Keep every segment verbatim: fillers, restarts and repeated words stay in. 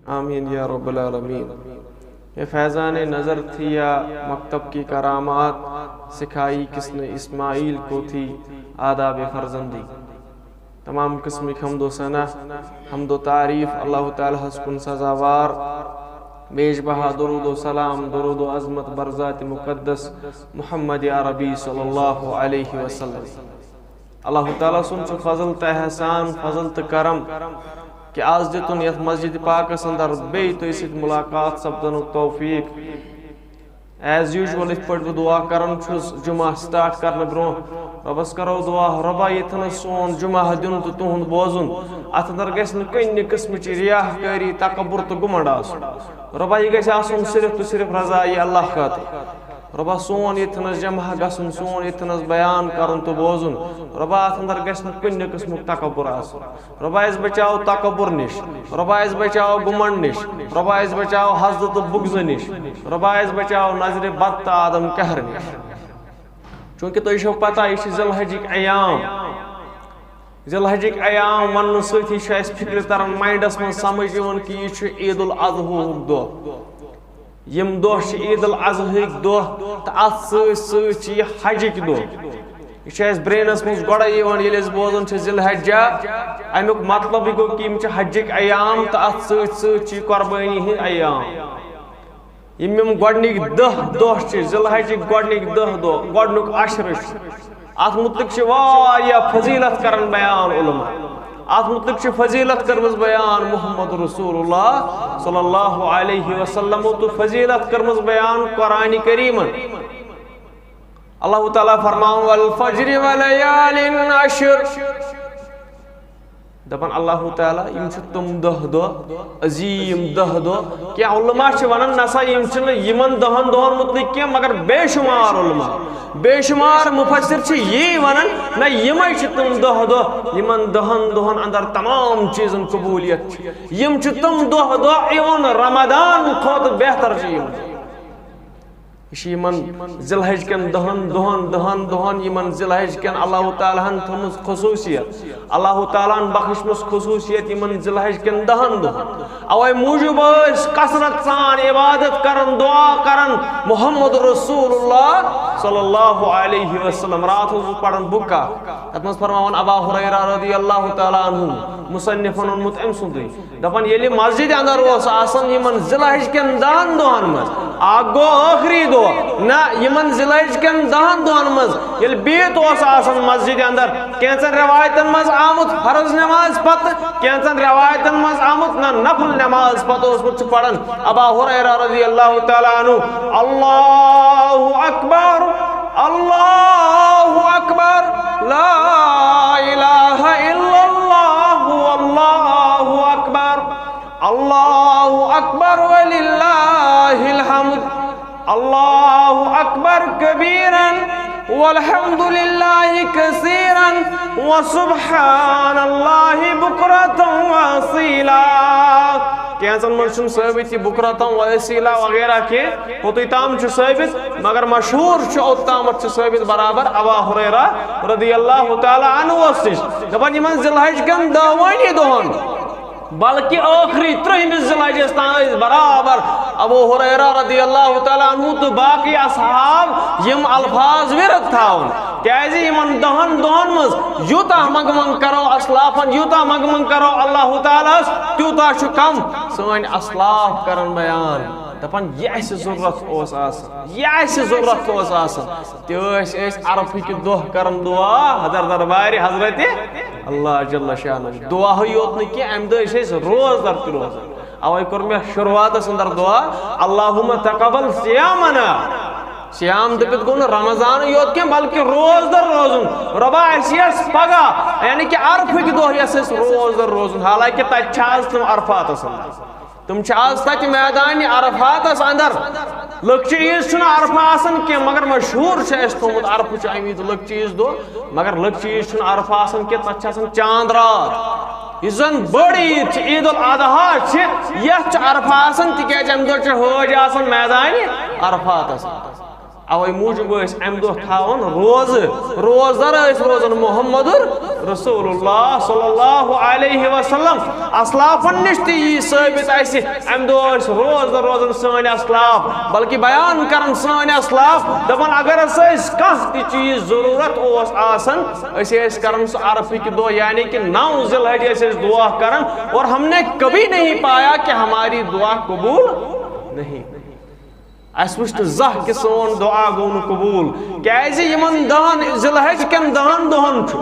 آمین یا رب العالمین۔ یہ فیضان نظر تھی یا مکتب کی کرامات، سکھائی کس نے اسماعیل کو تھی آداب فرزندی۔ تمام قسمک حمد و ثنا، حمد و تعریف اللہ تعالیٰ ہس کن سزاوار۔ بیش بہا درود و سلام، درود و عظمت بر ذات مقدس محمد عربی صلی اللہ علیہ وسلم۔ اللہ تعالیٰ سُنٛد چھُ فضل تہٕ احسان، فضل تہٕ کرم کہ آز دیُتُن یتھ مسجد پاکس اندر بیٚیہِ تۄہہِ سۭتۍ ملاقات سپدنُک توفیق۔ As usual، یِتھ پٲٹھۍ بہٕ دعا کران چھُس جمعہ start کرنہٕ برونٛہہ، رۄبس کرو دعا، رۄبا، ییٚتھنس سون جمعہ دیُن تہٕ تُہُنٛد بوزُن، اتھ اندر گژھِ نہٕ کُنہِ قٕسمٕچ ریاکٲری، تکبر تہٕ گُمنڈ آسُن۔ رۄبا، یہِ گژھِ آسُن صرف تہٕ صرف رضایہِ اللہ خٲطرٕ۔ رۄبا، سون ییٚتھنس جمع گژھُن، سون ییٚتھنس بیان کرُن تہٕ بوزُن، رۄبا، اتھ اندر گژھِ نہٕ کُنہِ قٕسمُک تکبر آسُن۔ رۄبا، اسہِ بچاو تکبر نِش، رۄبا، اسہِ بچاو گُمنڈ نِش، رۄبا، اسہِ بچاو حسد تہٕ بغضہٕ نِش، رۄبا، اسہِ بچاو نظرِ بد تہٕ آدم قہر نِش۔ چونکہ تۄہہِ چھو پتہ، یہِ چھِ ذی الحجٕکۍ ایام۔ ذی الحجٕکۍ ایام وننہٕ سۭتی چھُ اسہِ فکرِ تران، ماینڈس منٛز سمجھ یِوان کہ یہِ چھُ عید الاضحیٰ ہُک دۄہ۔ یِم دۄہ چھِ عید الاضحیٰ ہٕکۍ دۄہ تہٕ اتھ سۭتۍ سۭتۍ چھِ یہِ حجٕکۍ دۄہ۔ یہِ چھُ اسہِ brainس منٛز گۄڈے یِوان، ییٚلہِ أسۍ بوزان چھِ ذی الحجہ، امیُک مطلبٕے گوٚو کہ یِم چھِ حجٕکۍ ایام تہٕ اتھ سۭتۍ سۭتۍ چھِ یہِ قۄربٲنی ہٕنٛدۍ ایام۔ یِم یِم گۄڈنِکۍ دَہ دۄہ چھِ، ذی الحجٕکۍ گۄڈنِکۍ دَہ دۄہ، گۄڈنیُک عشرٕ چھُ، اتھ متعلق چھِ واریاہ فضیلت کران بیان علماء۔ اتھ متعلق چھِ فضیلت کٔرمٕژ بیان محمد رسول اللہ صلی اللہ علیہ وسلمو تہٕ فضیلت کٔرمٕژ بیان قرآن کریمن۔ اللہ تعالیٰ فرماوان، "والفجر وليال عشر"۔ دپان اللہ تعالیٰ، یِم چھِ تِم دَہ دۄہ، عظیٖم دَہ دۄہ۔ کینٛہہ علماء چھِ ونان، نسا، یِم چھِنہٕ یِمن دَہن دۄہن متعلق کینٛہہ، مگر بے شمار علماء، بے شمار مفسر چھِ یی ونان، نہ، یِمے چھِ تِم دَہ دۄہ، یِمن دَہن دۄہن اندر تمام چیٖزن قبولیت چھِ۔ یِم چھِ تِم دَہ دۄہ، even رمضان کھۄتہٕ بہتر چھِ یِم۔ یہِ چھِ یِمن ذی الحج کٮ۪ن دَہن دۄہن، دَہن دۄہن، یِمن ذی الحج کٮ۪ن اللہ تعالیٰ ہن تھٲومٕژ خصوٗصیت، اللہ تعالیٰ ہن بخشمٕژ خصوٗصیت یِمن ذی الحج کٮ۪ن دَہن دۄہن۔ اوے موٗجوٗب ٲسۍ کثرت سان عبادت کران، دعا کران۔ محمد رسول اللہ صلی اللہ علیہ وسلم، راتھ اوسُس پران بُکا، تتھ منٛز فرماوان ابا ہریرہ رضی اللہ تعالیٰ عنہ، مصنفن اوٚنمُت أمۍ سُنٛدُے۔ دپان، ییٚلہِ مسجد اندر اوس آسان یِمن ذی الحج کٮ۪ن دَہن دۄہن منٛز، اکھ گوٚو ٲخری دۄہ، نہ، یِمن ذی الحج کٮ۪ن دَہن دۄہن منٛز ییٚلہِ بیت اوس آسان مسجد اندر، کینٛژن رٮ۪وایتن منٛز آمُت فرض نٮ۪ماز پتہٕ، کینٛژن رٮ۪وایتن منٛز آمُت نہ نفل نٮ۪ماز پتہٕ اوسمُت چھُ پران ابا ہریرہ رضی اللہ تعالیٰ عنہ، "اللہ اکبر، اللہ اکبر، لا الہ الا اللہ، اللہ اکبر۔" اللہ اکبر وللہ الحمد، اللہ اکبر کبیرن والحمد للہ کثیرن وسبحان اللہ بکرۃ واصیلا۔ کینٛژن منٛز چھُنہٕ ثٲبت یہِ بکرۃ واصیلا وغیرہ کینٛہہ، اوٚتُے تام چھُ ثٲبت، مگر مشہوٗر چھُ، اوٚت تامَتھ چھُ ثٲبت برابر ابا ہریرہ رضی اللہ تعالیٰ عنہ نِش۔ دَپان، یِمَن ذی الحج کٮ۪ن دَہوٲنی دۄہَن، بلکہ ٲخری ترٛہمِس ذی الحجس تام ٲسۍ برابر ابو ہریرہ رضی اللہ تعالیٰ عنہ تہٕ باقی اصحاب یِم الفاظ ورد تھاوان۔ کیازِ یِمن دَہن دۄہن منٛز یوٗتاہ منگہٕ منگ کرو اسلافن، یوٗتاہ منگہٕ منگ کرو اللہ تعالیٰ ہس، تیوٗتاہ چھُ کم سٲنۍ اسلاف کران بیان۔ دپان، یہِ اسہِ ضروٗرت اوس آسان، یہِ اسہِ ضروٗرت اوس آسان، تہِ ٲسۍ أسۍ عرفہٕ کہِ دۄہ کران دعا حضر دربارِ حضرت اللہ جل شانہ۔ دعاہٕے یوت نہٕ کینٛہہ، امہِ دۄہ ٲسۍ أسۍ روزدر تہِ روزان۔ اوے کوٚر مےٚ شروٗعاتس اندر دعا، اللہم تقبل صیامنا۔ صیام دٔپِتھ گوٚو نہٕ رمضانٕے یوت کینٛہہ، بلکہِ روزدر روزُن۔ رۄبا، اسہِ یس پگاہ، یعنی کہِ عرفہٕ کہِ دۄہ یس اسہِ روزدر روزُن، حالانکہِ تتہِ چھِ آز تِم عرفاتس اندر۔ تِم چھِ آز تتہِ میدانِ عرفاتس اندر۔ لۄکچہِ عیٖز چھُنہٕ عرفہٕ آسان کینٛہہ، مگر مشہوٗر چھُ اَسہِ تھوٚومُت عرفہٕ چھُ اَمہِ وِزِ لۄکچہِ عیٖز دۄہ، مگر لۄکچہِ عیٖز چھُنہٕ عرفہٕ آسان کینٛہہ، تَتھ چھِ آسان چاند راتھ۔ یُس زَن بٔڑ عیٖد چھِ، عید الاضحیٰ چھِ، یَتھ چھُ عرفہٕ آسان، تِکیٛازِ اَمہِ دۄہ چھِ حٲج آسان میدانِ عرفاتَس۔ اوے موٗجوٗب ٲسۍ امہِ دۄہ تھاوان روزٕ۔ روزدار ٲسۍ روزان محمد رسول اللہ صلی اللہ علیہ وسلم۔ اسلافن نِش تہِ یی ثٲبت اسہِ، امہِ دۄہ ٲسۍ روزدار روزان سٲنۍ اسلاف، بلکہِ بیان کران سٲنۍ اسلاف، دپان اگر ہسا أسۍ کانٛہہ تہِ چیٖز ضروٗرت اوس آسان، أسۍ ٲسۍ کران سُہ عرفہٕ کہِ دۄہ، یعنی کہِ نو ذی الحج ٲسۍ أسۍ دعا کران، اور ہم نے کبھی نہیں پایا کہ ہماری دعا قبول نہیں۔ اسہِ وٕچھ نہٕ زانٛہہ کہِ سون دعا گوٚو نہٕ قبوٗل۔ کیازِ یِمن دہن، ذی الحج کٮ۪ن دہن دۄہن چھُ،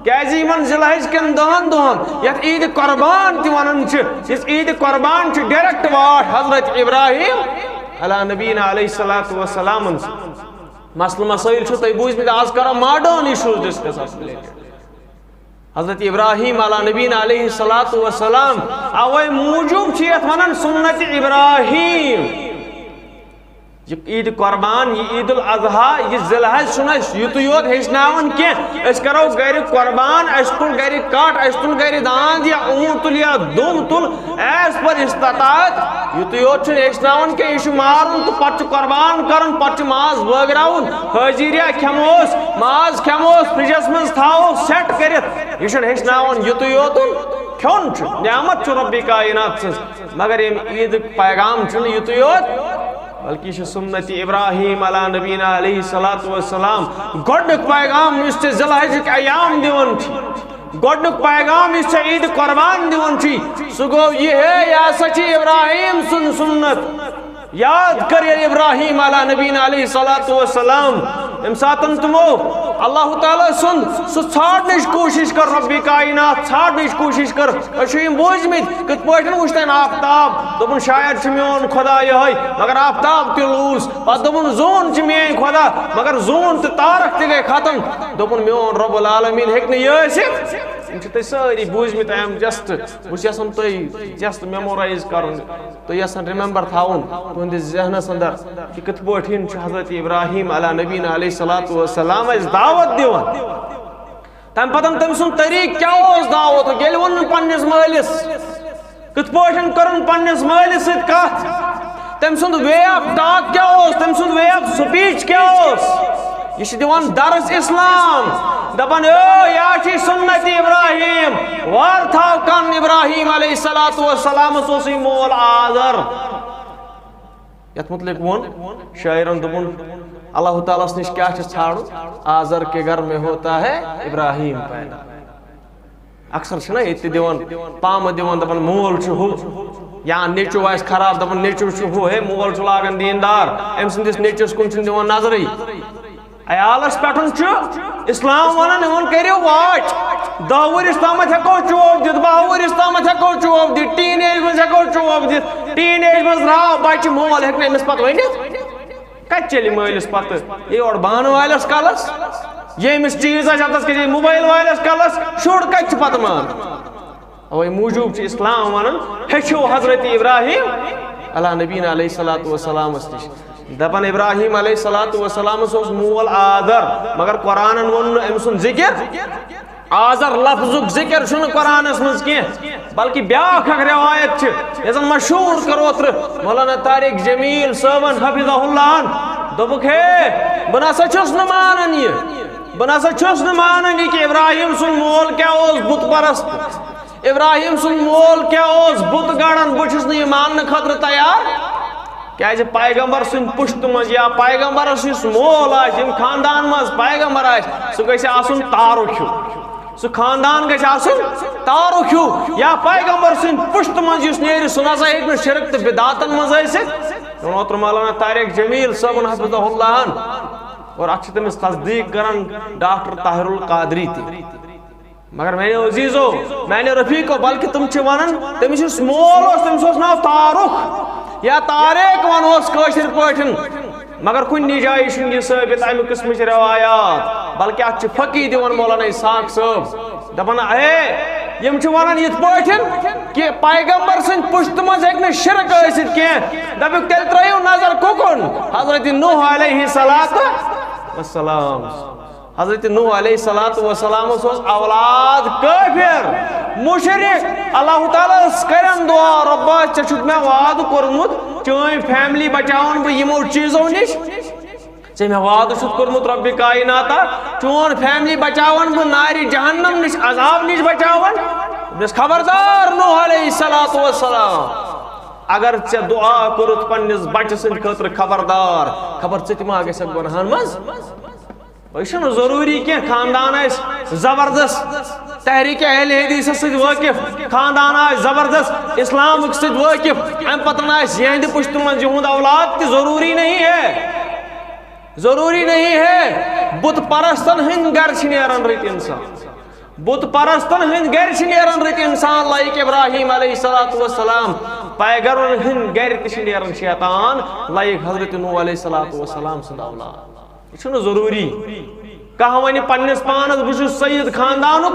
کیازِ یِمن ذی الحج کٮ۪ن دہن دۄہن، یتھ عیٖد قربان تہِ ونان چھِ، یُس عیٖد قربان چھِ ڈائریکٹ واٹھ حضرت ابراہیم علی نبینا علیہ الصلوۃ والسلامن سۭتۍ۔ مسلہٕ مسٲیِل چھِو تۄہہِ بوٗزمٕتۍ، آز کرو ماڈٲرن ایشوز ڈسکس اتھ رِلیٹڈ۔ حضرت ابراہیم علی نبینا علیہ الصلوۃ والسلام، اوے موٗجوٗب چھِ یتھ ونان سنت ابراہیم۔ یہِ عید قربان، یہِ عید الاضحیٰ، یہِ ذی الحج چھُنہٕ اَسہِ یُتُے یوت ہیٚچھناوان کینٛہہ۔ أسۍ کرو گرِ قربان، اَسہِ تُل گرِ کٹ، اَسہِ تُل گرِ داند یا اوٗنٹ تُل یا دُم تُل، as per استطاعت۔ یُتُے یوت چھُنہٕ ہیٚچھناوان کینٛہہ، یہِ چھُ مارُن تہٕ پتہٕ چھُ قربان کرُن، پتہٕ چھُ ماز بٲگراوُن۔ حٲجی ریا کھٮ۪موس، ماز کھٮ۪موس، فرجس منٛز تھاوو سیٹ کٔرِتھ۔ یہِ چھُنہٕ ہیٚچھناوان یُتُے یوتُن۔ کھیوٚن چھُ، نعمت چھُ ربِ کائنات سٕنٛز، مگر ییٚمہِ عیٖدُک پیغام چھُنہٕ یُتُے یوت، بلکہِ یہِ چھُ سُنت ابراہیم علی نبینا علیہ الصلوۃ والسلام۔ گۄڈٕنیُک پیغام یُس ژےٚ ذی الحجُک ایام دِوان چھُ، گۄڈٕنیُک پیغام یُس ژےٚ عیٖد قربان دِوان چھُ، سُہ گوٚو یہِ، ہے، یہِ ہسا چھِ ابراہیم سُنٛد سُنت۔ یاد کر ییٚلہِ ابراہیم علی نبینا علیہ الصلوۃ والسلام، ییٚمہِ ساتَن تِمو اللہ تعالیٰ سُنٛد سُہ ژھانڈنٕچ کوٗشِش کٔر، ربِ کائنات ژھانڈنٕچ کوٗشِش کٔر۔ أسۍ چھِ یِم بوٗزمٕتۍ، کِتھ پٲٹھۍ وٕچھتن آفتاب، دوٚپُن شاید چھُ میون خدا یِہوٚے، مگر آفتاب تہِ لوٗز۔ پتہٕ دوٚپُن زوٗن چھِ میٲنۍ خدا، مگر زوٗن تہٕ تارک تہِ گٔے ختم۔ دوٚپُن میون رب العالمین ہیٚکہِ نہٕ یہِ ٲسِتھ۔ یِم چھِ تۄہہِ سٲری بوٗزمٕتۍ، I am just، بہٕ چھُس یژھان تۄہہِ just memorize کرُن۔ تُہۍ یژھان remember تھاوُن تُہنٛدِس ذہنس اندر کہِ کِتھ پٲٹھۍ چھُ حضرت ابراہیم علی نبینا علیہ الصلوۃ والسلام اسہِ دعوت دِوان۔ تمہِ پتہٕ تٔمۍ سُنٛد طریٖقہٕ کیٛاہ اوس دعوتُک؟ ییٚلہِ ووٚنُن پننِس مٲلِس، کِتھ پٲٹھۍ کٔرٕن پننِس مٲلِس سۭتۍ کتھ؟ تٔمۍ سُنٛد way of talk کیٛاہ اوس؟ تٔمۍ سُنٛد way of speech کیٛاہ اوس؟ یہِ چھُ دِوان درس اسلام، دپان، "او، یا چھِ سنت ابراہیم، وار تھاو کن ابراہیم علیہ الصلوۃ والسلامس اوسُے مول آزر۔" یتھ متعلق ووٚن شاعرن، دوٚپُن، اللہ تعالیٰ ہس نِش کیٛاہ چھِ ژھانڈُن؟ آزر کے گھر میں ہوتا ہے ابراہیم پیدا۔ اکثر چھِنہ ییٚتہِ تہِ دِوان، پامہٕ دِوان، دپان مول چھُ ہُہ، یا نیٚچوٗ آسہِ خراب، دپان نیٚچوٗ چھُ ہُہ، ہے مول چھُ لاگان دیٖندار، أمۍ سٕنٛدِس نیٚچوِس کُن چھُنہٕ دِوان نظرٕے۔ عیالس پٮ۪ٹھ چھُ اسلام ونان، یِمن کٔرِو watch، دہ ؤرِس تامتھ ہٮ۪کو چوب دِتھ، باہ ؤرِس تامتھ ہٮ۪کو چوب دِتھ، ٹیٖن ایج منٛز ہٮ۪کو چوب دِتھ، ٹیٖن ایج منٛز درٛاو بچہِ، مول ہیٚکہِ نہٕ أمِس پتہٕ ؤنِتھ۔ کتہِ چلہِ مٲلِس پتہٕ؟ یہِ اورٕ بانہٕ والٮ۪س کلس، ییٚمِس چیٖز آسہِ اتس کیٛاہ، موبایل والٮ۪س کلس، شُر کتہِ چھُ پتہٕ مانان؟ اوے موٗجوٗب چھُ اسلام ونان، ہیٚچھِو حضرت ابراہیم علی نبینا علیہ الصلوۃ والسلامس نِش۔ دپان ابراہیم علیہ الصلوۃ والسلامس اوس مول آزر، مگر قرآنن ووٚن نہٕ أمۍ سُنٛد ذکر۔ آزر لفظُک ذکر چھُنہٕ قرآنس منٛز کینٛہہ، بلکہِ بیٛاکھ اکھ روایت چھِ، یۄس زن مشہوٗر کٔر اوترٕ مولانا طارق جمیل صٲبن حفظہ اللہن۔ دوٚپُکھ، ہے، بہٕ نسا چھُس نہٕ مانان یہِ، بہٕ نسا چھُس نہٕ مانان یہِ کہِ ابراہیم سُنٛد مول کیٛاہ اوس بُت پرست، ابراہیم سُنٛد مول کیٛاہ اوس بُت گڑان، بہٕ چھُس نہٕ یہِ ماننہٕ خٲطرٕ تیار۔ کیازِ پیغمبر سٕنٛدِ پُشتہٕ منٛز یا پیغمبرس یُس مول آسہِ، ییٚمہِ خاندان منٛز پیغمبر آسہِ، سُہ گژھِ آسُن تارُک ہیوٗ۔ سُہ خاندان گژھِ آسُن تارُک ہیوٗ۔ یا پیغمبر سٕنٛدِ پُشتہٕ منٛز یُس نیرِ، سُہ نسا ہیٚکہِ نہٕ شرک تہٕ بدعاتن منٛز ٲسِتھ۔ ووٚن اوترٕ مولانا طارق جمیل صٲبن حفظہ اللہن، اور اتھ چھِ تٔمِس تصدیق کران ڈاکٹر طاہر القادری تہِ۔ مگر میانیو عزیزو، میانیو رفیقو، بلکہِ تِم چھِ ونان، تٔمِس یُس مول اوس، تٔمِس اوس ناو تارُک یا طارق ونہوس کٲشِر پٲٹھۍ۔ مگر کُنہِ جایہِ چھُنہٕ یہِ ثٲبت امہِ قٕسمٕچ روایات، بلکہِ اتھ چھِ فقی دِوان مولانا اسحاق صٲب، دپان، ہے، یِم چھِ ونان یِتھ پٲٹھۍ کہِ پیغمبر سٕنٛدِ پُشتہٕ منٛز ہیٚکہِ نہٕ شرک ٲسِتھ کینٛہہ۔ دپیُکھ، تیٚلہِ ترٲیِو نظر کُکُن، حضرت نوح علیہ الصلوۃ والسلام۔ حضرت نوح علیہ الصلوۃ والسلامس اوس اولاد کٲفر، مشرک۔ اللہ تعالیٰ ہس کرن دعا، رۄبا، ژےٚ چھُتھ مےٚ وعدٕ کوٚرمُت، چٲنۍ family بچاون بہٕ یِمو چیٖزو نِش۔ ژےٚ مےٚ وعدٕ چھُتھ کوٚرمُت رۄبِ کایناتا، چون فیملی بچاون بہٕ نارِ جہنم نِش، عذاب نِش بچاون۔ دوٚپنس، خبردار نوح علیہ الصلوۃ والسلام، اگر ژےٚ دعا کوٚرُتھ پننِس بچہٕ سٕنٛدِ خٲطرٕ، خبردار، خبر ژٕ تہِ ما گژھکھ گۄناہن منٛز۔ یہِ چھُنہٕ ضروٗری کینٛہہ خاندان آسہِ زبردست تحریک اہل حدیثس سۭتۍ وٲقف، خاندان آسہِ زبردست اسلامک سۭتۍ وٲقف، امہِ پتہٕ آسہِ یہندِ پُشتہٕ منٛز یِہُنٛد اولاد تہِ، ضروٗری نہیں ہے، ضروٗری نہیں ہے۔ بت پرستن ہٕنٛدۍ گرِ چھِ نیران رٕتۍ انسان، بت پرستن ہٕنٛدۍ گرِ چھِ نیران رٕتۍ انسان، لایق ابراہیم علیہ الصلوۃ والسلام، پیغمبرن ہٕنٛدۍ گرِ تہِ چھِ نیران شیطان، لایق حضرت نوح علیہ الصلوۃ والسلام سُنٛد اولاد۔ یہِ چھُنہٕ ضروٗری۔ کانٛہہ وَنہِ پننِس پانس، بہٕ چھُس سید خاندانُک،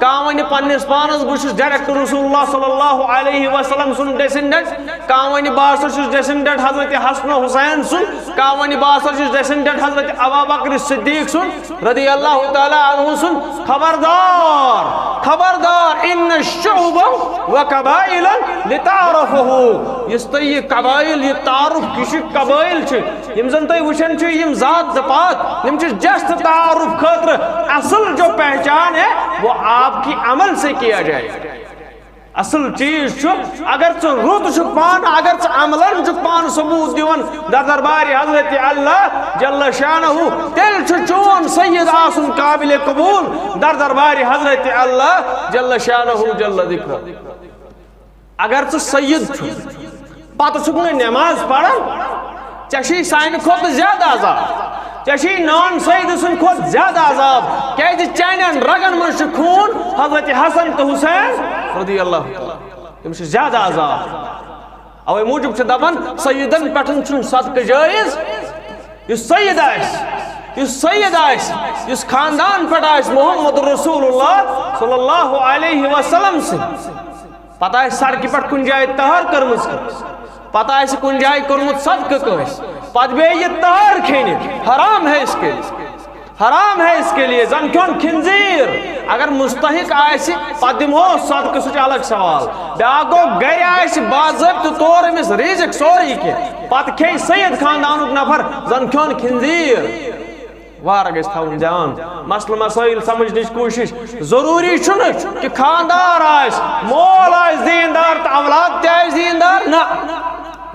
کانٛہہ وَنہِ پننِس پانس، بہٕ چھُس ڈائریکٹ رسول اللہ صلی اللہ علیہ وسلم سُنٛد ڈیسینڈنٹ، کانٛہہ وَنہِ، بہٕ ہسا چھُس ڈیسینڈنٹ حضرت حسن و حسین سُنٛد، کانٛہہ وَنہِ، بہٕ ہسا چھُس ڈیسینڈنٹ حضرت ابا بکر صدیق سُنٛد رضی اللہ تعالیٰ عنہ سُنٛد۔ خبردار، خبردار، ان شعوبا و قبائل لتعارفوا۔ یُس تۄہہِ یہِ قبائل، یہِ تعارف، یہِ چھِ قبائل چھِ، یِم زن تُہۍ وٕچھان چھِو، یِم ذات پات، یِم چھِ just تعارف خٲطرٕ۔ اصل جو پہچان ہے، وہ آپ کی عمل سے کیا جائے۔ اصل چیز چھُ، اگر ژٕ رُت چھُکھ پانہٕ، اگر ژٕ عملن چھُکھ پانہٕ ثبوت دِوان در دربارِ حضرت اللہ جل شانہ، تیٚلہِ چھُ چون سید آسُن قابل قبول در دربارِ حضرت اللہ جل شانہ جل ذکرہ۔ اگر ژٕ سید چھُکھ، پتہٕ چھُکھ نہٕ نماز پران، ژےٚ چھُے سانہِ کھۄتہٕ زیادٕ عذاب، ژےٚ چھُے نان سید سٕنٛدِ کھۄتہٕ زیادٕ عذاب، کیازِ چانٮ۪ن رگن منٛز چھُ خوٗن حضرت حسن تہٕ حسین رضی اللہ تعالیٰ، تٔمِس چھُ زیادٕ عذاب۔ اوے موٗجوٗب چھِ دپان، سیدن پٮ۪ٹھ چھُنہٕ صدقہٕ جٲیز۔ یُس سید آسہِ، یُس سید آسہِ، یُس خاندان پٮ۪ٹھ آسہِ محمد رسول اللہ صلی اللہ علیہ وسلم سٕنٛدِ، پتہٕ آسہِ سڑکہِ پٮ۪ٹھ کُنہِ جایہِ تہر کٔرمٕژ کٲنٛسہِ، پتہٕ آسہِ کُنہِ جایہِ کوٚرمُت صدقہٕ کٲنٛسہِ، پتہٕ بیٚیہِ یہِ تہر کھیٚنہِ، حرام ہے اس کے لیے، حرام ہے اس کے لیے، زن کھیوٚن خنزیر۔ اگر مستحق آسہِ، پتہٕ دِمہوس صدقہٕ، سُہ چھُ الگ سوال۔ بیٛاکھ گوٚو، گرِ آسہِ باضٲبطہٕ طور أمِس رِزق سورُے کینٛہہ، پتہٕ کھیٚیہِ سید خاندانُک نفر، زن کھیوٚن خنزیر۔ وارٕ گژھِ تھاوُن دیان، مسلہٕ مسٲیِل سمجھنٕچ کوٗشِش۔ ضروٗری چھُنہٕ کہِ خاندار آسہِ، مول آسہِ دیٖندار تہٕ اولاد تہِ آسہِ دیٖندار، نہ،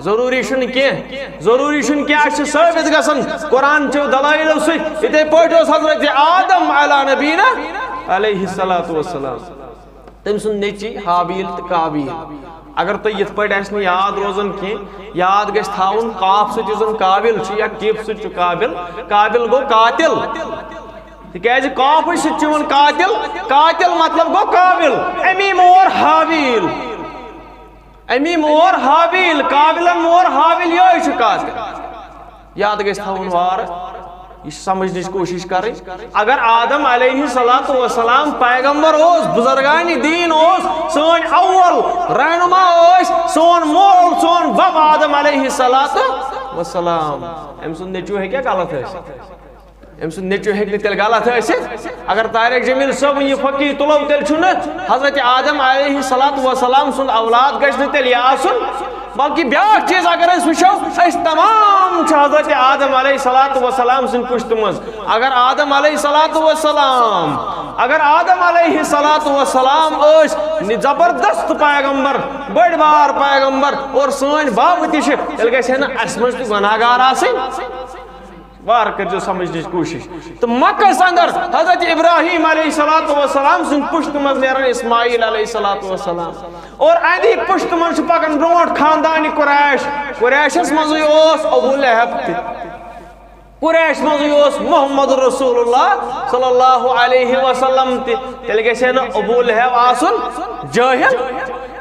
ضروٗری چھُنہٕ کینٛہہ۔ ضروٗری چھُنہٕ کینٛہہ، اَسہِ چھُ ثٲبت گژھان قرآن چیو دلائلو سۭتۍ۔ یِتھَے پٲٹھۍ اوس حضرت آدم علیٰ نبینا علیہ الصلوۃ والسلام۔ تٔمۍ سُنٛد نیٚچی حابیل تہٕ قابیل۔ اگر تۄہہِ یِتھ پٲٹھۍ آسہِ نہٕ یاد روزان کینٛہہ، یاد گژھِ تھاوُن، قاف سۭتۍ یُس زَن قابل چھُ یا کیف سۭتۍ چھُ قابل، قابل گوٚو قاتل۔ تِکیٛازِ قافٕے سۭتۍ چھُ یِوان قاتل، قاتل مطلب گوٚو قابل، اَمی مور حابیل۔ اَمی مور حابیل، قابلن مور حابیل، یِہوٚے چھُ قاتل۔ یاد گژھِ تھاوُن وارٕ، یہِ چھِ سمجھنٕچ کوٗشِش کَرٕنۍ۔ اگر آدم علیہ الصلوۃ والسلام پیغمبر اوس، بزرگان دین اوس، سٲنۍ اول رہنما ٲسۍ، سون مول، سون بب آدم علیہ الصلوۃ والسلام، أمۍ سُنٛد نیٚچوٗ ہیٚکیٛاہ غلط ٲسِتھ؟ أمۍ سُنٛد نیٚچوٗ ہیٚکہِ نہٕ تیٚلہِ غلط ٲسِتھ۔ اگر طارق جمیل صٲبُن یہِ فقی تُلو، تیٚلہِ چھُنہٕ حضرت آدم علیہ الصلوۃ والسلام سُنٛد اولاد گژھِ نہٕ تیٚلہِ یہِ آسُن۔ بلکہِ بیٛاکھ چیٖز اگر أسۍ وٕچھو، أسۍ تمام چھِ حضرت آدم علیہ الصلوۃ والسلام سٕنٛدِ پُشتہٕ منٛز۔ اگر آدم علیہ الصلوۃ والسلام، اگر آدم علیہ الصلوۃ والسلام ٲسۍ نہِ زبردست پیغمبر، بٔڑۍ بار پیغمبر، اور سٲنۍ باب تہِ چھِ، تیٚلہِ گژھِ ہے نہٕ اَسہِ منٛز تہِ گۄناہ گار آسٕنۍ؟ وارٕ کٔرۍزیو سمجھنٕچ کوٗشِش۔ تہٕ مکس اندر حضرت ابراہیم علیہ الصلوۃ والسلام سٕنٛدِ پُشتہٕ منٛز نیران اسماعیل علیہ الصلوۃ والسلام۔ اور اَمی پُشتہٕ منٛز چھُ پکان برونٛٹھ خاندانِ قریش۔ قریشس منٛزٕے اوس ابو لہب تہِ۔ قریش منٛزٕے اوس محمد رسول اللہ صلی اللہ علیہ وسلم تہِ۔ تیٚلہِ گژھِ ہے نہٕ ابو لہب آسُن جٲہِل۔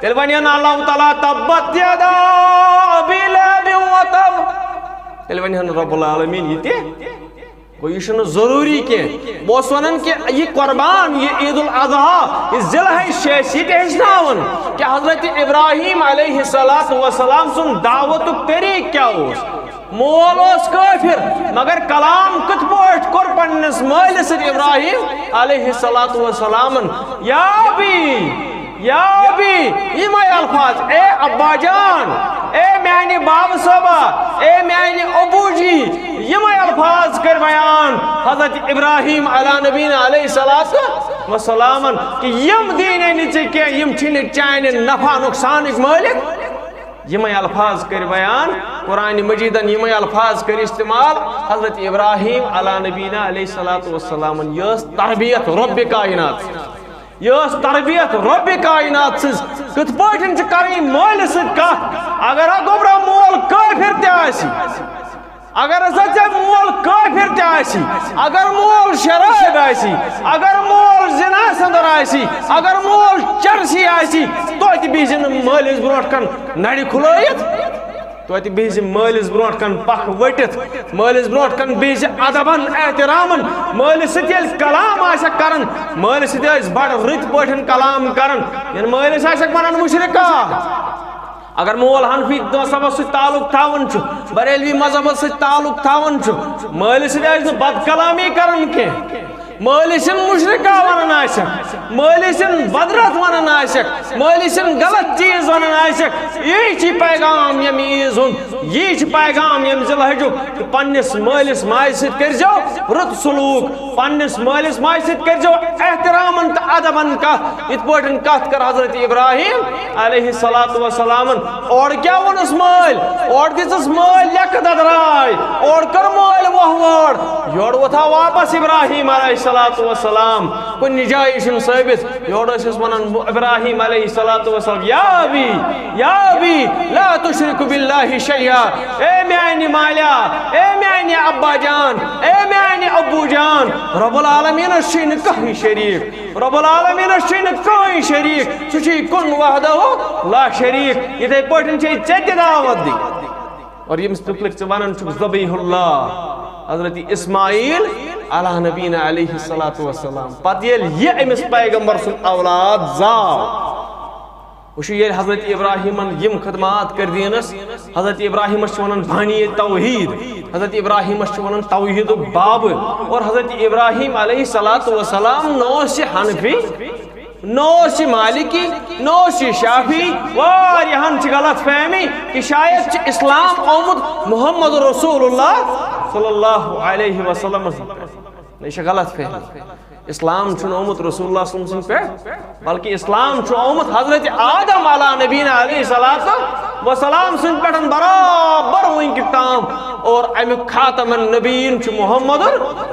تیٚلہِ ونہِ ہے نہٕ اللہ تعالیٰ، تبت یدا ابی لہب وتب۔ تیٚلہِ ونہِ ہن رب العالمین یہِ تہِ۔ گوٚو، یہِ چھُنہٕ ضروٗری کینٛہہ۔ بہٕ اوسُس ونان کہِ یہِ قربان، یہِ عید الاضحیٰ، یہِ ذی الحج چھِ اَسہِ یہِ تہِ ہیٚچھناوان کہِ حضرت ابراہیم علیہ الصلوۃ والسلام سُنٛد دعوتُک طریٖقہٕ کیٛاہ اوس۔ مول اوس کٲفِر، مگر کلام کِتھ پٲٹھۍ کوٚر پننِس مٲلِس سۭتۍ ابراہیم علیہ الصلوۃ والسلامن؟ یا ابی، یا ابی، یِمے الفاظ، اے ابا جان، اے میانہِ باب صٲبہ، اے میانہِ ابو جی، یِمے الفاظ کٔرۍ بیان حضرت ابراہیم علی نبینا علیہ الصلوۃ والسلامن کہ یِم دِنۍ نہٕ ژےٚ کینٛہہ، یِم چھِنہٕ چانہِ نفع نقصانٕکۍ مٲلِک۔ یِمے الفاظ کٔرۍ بیان قرآن مجیدن، یِمے الفاظ کٔرۍ استعمال حضرت ابراہیم علی نبینا علیہ الصلوۃ والسلامن۔ یہِ ٲس تربیت رب کائنات۔ یہِ ٲس تربیت رب کائنات سٕنٛز۔ کِتھ پٲٹھۍ چھِ کرٕنۍ مٲلِس سۭتۍ کتھ؟ اگر ہا گوٚبرا مول کٲفِر تہِ آسہِ، اگر ہسا ژےٚ مول کٲفِر تہِ آسہِ، اگر مول شرٲبۍ آسہِ، اگر مول زِنا سٕنٛدر آسہِ، اگر مول چرسی آسہِ، توتہِ بِہزِ نہٕ مٲلِس برونٛٹھ کَن نَرِ کھُلٲیِتھ۔ توتہِ بِہزِ مٲلِس برونٛٹھ کَن پَکھ ؤٹِتھ، مٲلِس برونٛٹھ کَن بِہزِ ادبن احترامن۔ مٲلِس سۭتۍ ییٚلہِ کلام آسٮ۪کھ کران، مٲلِس سۭتۍ ٲسۍ بڑٕ رٕتۍ پٲٹھۍ کلام کران، یعنی مٲلِس آسٮ۪کھ ونان مُشرِکا۔ اگر مول حنفی مذہبس سۭتۍ تعلق تھاوان چھُ، بریلوی مذہبس سۭتۍ تعلق تھاوان چھُ، مٲلِس سۭتۍ آسہِ نہٕ بد کلامی کران کینٛہہ۔ مٲلِس یِن مُشرِکا ونان آسٮ۪کھ، مٲلِس یِن بدرت ونان آسٮ۪کھ، مٲلِس یِن غلط چیٖز ونان آسٮ۪کھ، یی چھِ پیغام ییٚمہِ عیٖز ہُنٛد، یی چھِ پیغام ییٚمہِ ذی الحجُک۔ تہٕ پننِس مٲلِس ماجہِ سۭتۍ کٔرۍزیو رُت سلوٗک، پننِس مٲلِس ماجہِ سۭتۍ کٔرۍزیو احترامن تہٕ ادبن کتھ، یِتھ پٲٹھۍ کتھ کٔر حضرت ابراہیم علیہ الصلوۃ والسلامن۔ اورٕ کیٛاہ ووٚنُس مٲلۍ؟ اورٕ دِژٕس مٲلۍ لیٚکہٕ ددراے، اورٕ کٔر مٲلۍ وۄہ وٲر، یورٕ ووٚتھا واپس ابراہیم علیہ الصلوۃ والسلام۔ کُنہِ جایہِ چھُنہٕ ثٲبت۔ یورٕ ٲسِس ونان ابراہیم علیہ الصلوۃ والسلام، یا ابی، یا ابی، لا تشرک باللہ شیئا، اے میانہِ مالیا، اے میانہِ ابا جان، اے میانہِ ابو جان، رب العالمینس چھُے نہٕ کٕہٕنۍ شریٖک، رب العالمینس چھُے نہٕ کٕہٕنۍ شریٖک، سُہ چھُے کُن وحدہ لا شریٖک۔ یِتھے پٲٹھۍ چھے ژےٚ تہِ دعوت دِنۍ۔ اور ییٚمِس مُتعلِق ژٕ وَنان چھُکھ ذبیح اللہ، حضرت اسماعیل علیٰ نبینا علیہ الصلوۃ والسلام، پتہٕ ییٚلہِ یہِ أمِس پیغمبر سُنٛد اولاد زاو، وٕچھِو ییٚلہِ حضرت ابراہیمن یِم خدمات کٔرۍ دیٖنس، حضرت ابراہیمس چھِ وَنان بانی توحید، حضرت ابراہیمس چھِ وَنان توحیدُک بابہٕ۔ اور حضرت ابراہیم علیہ الصلوۃ والسلام نہ اوس یہِ حنفی، نہ اوس یہِ مالکی، نہ اوس یہِ شافعی، واریاہن چھِ غلط فہمی کہ شاید چھِ اسلام آمُت محمد رسول اللہ صلی اللہ علیہ وسلمس پٮ۪ٹھ۔ نہ، یہِ چھِ غلط فہمی۔ اسلام چھُنہٕ آمُت رسول اللہ صلی اللہ علیہ وسلم پٮ۪ٹھ، بلکہ اسلام چھُ آمُت حضرت آدم علیٰ نبینا علیہ الصلوۃ والسلام سٕنٛدِ پٮ۪ٹھ برابر وٕنکہِ تام۔ اور اَمیُک خاتم النبیین چھُ محمد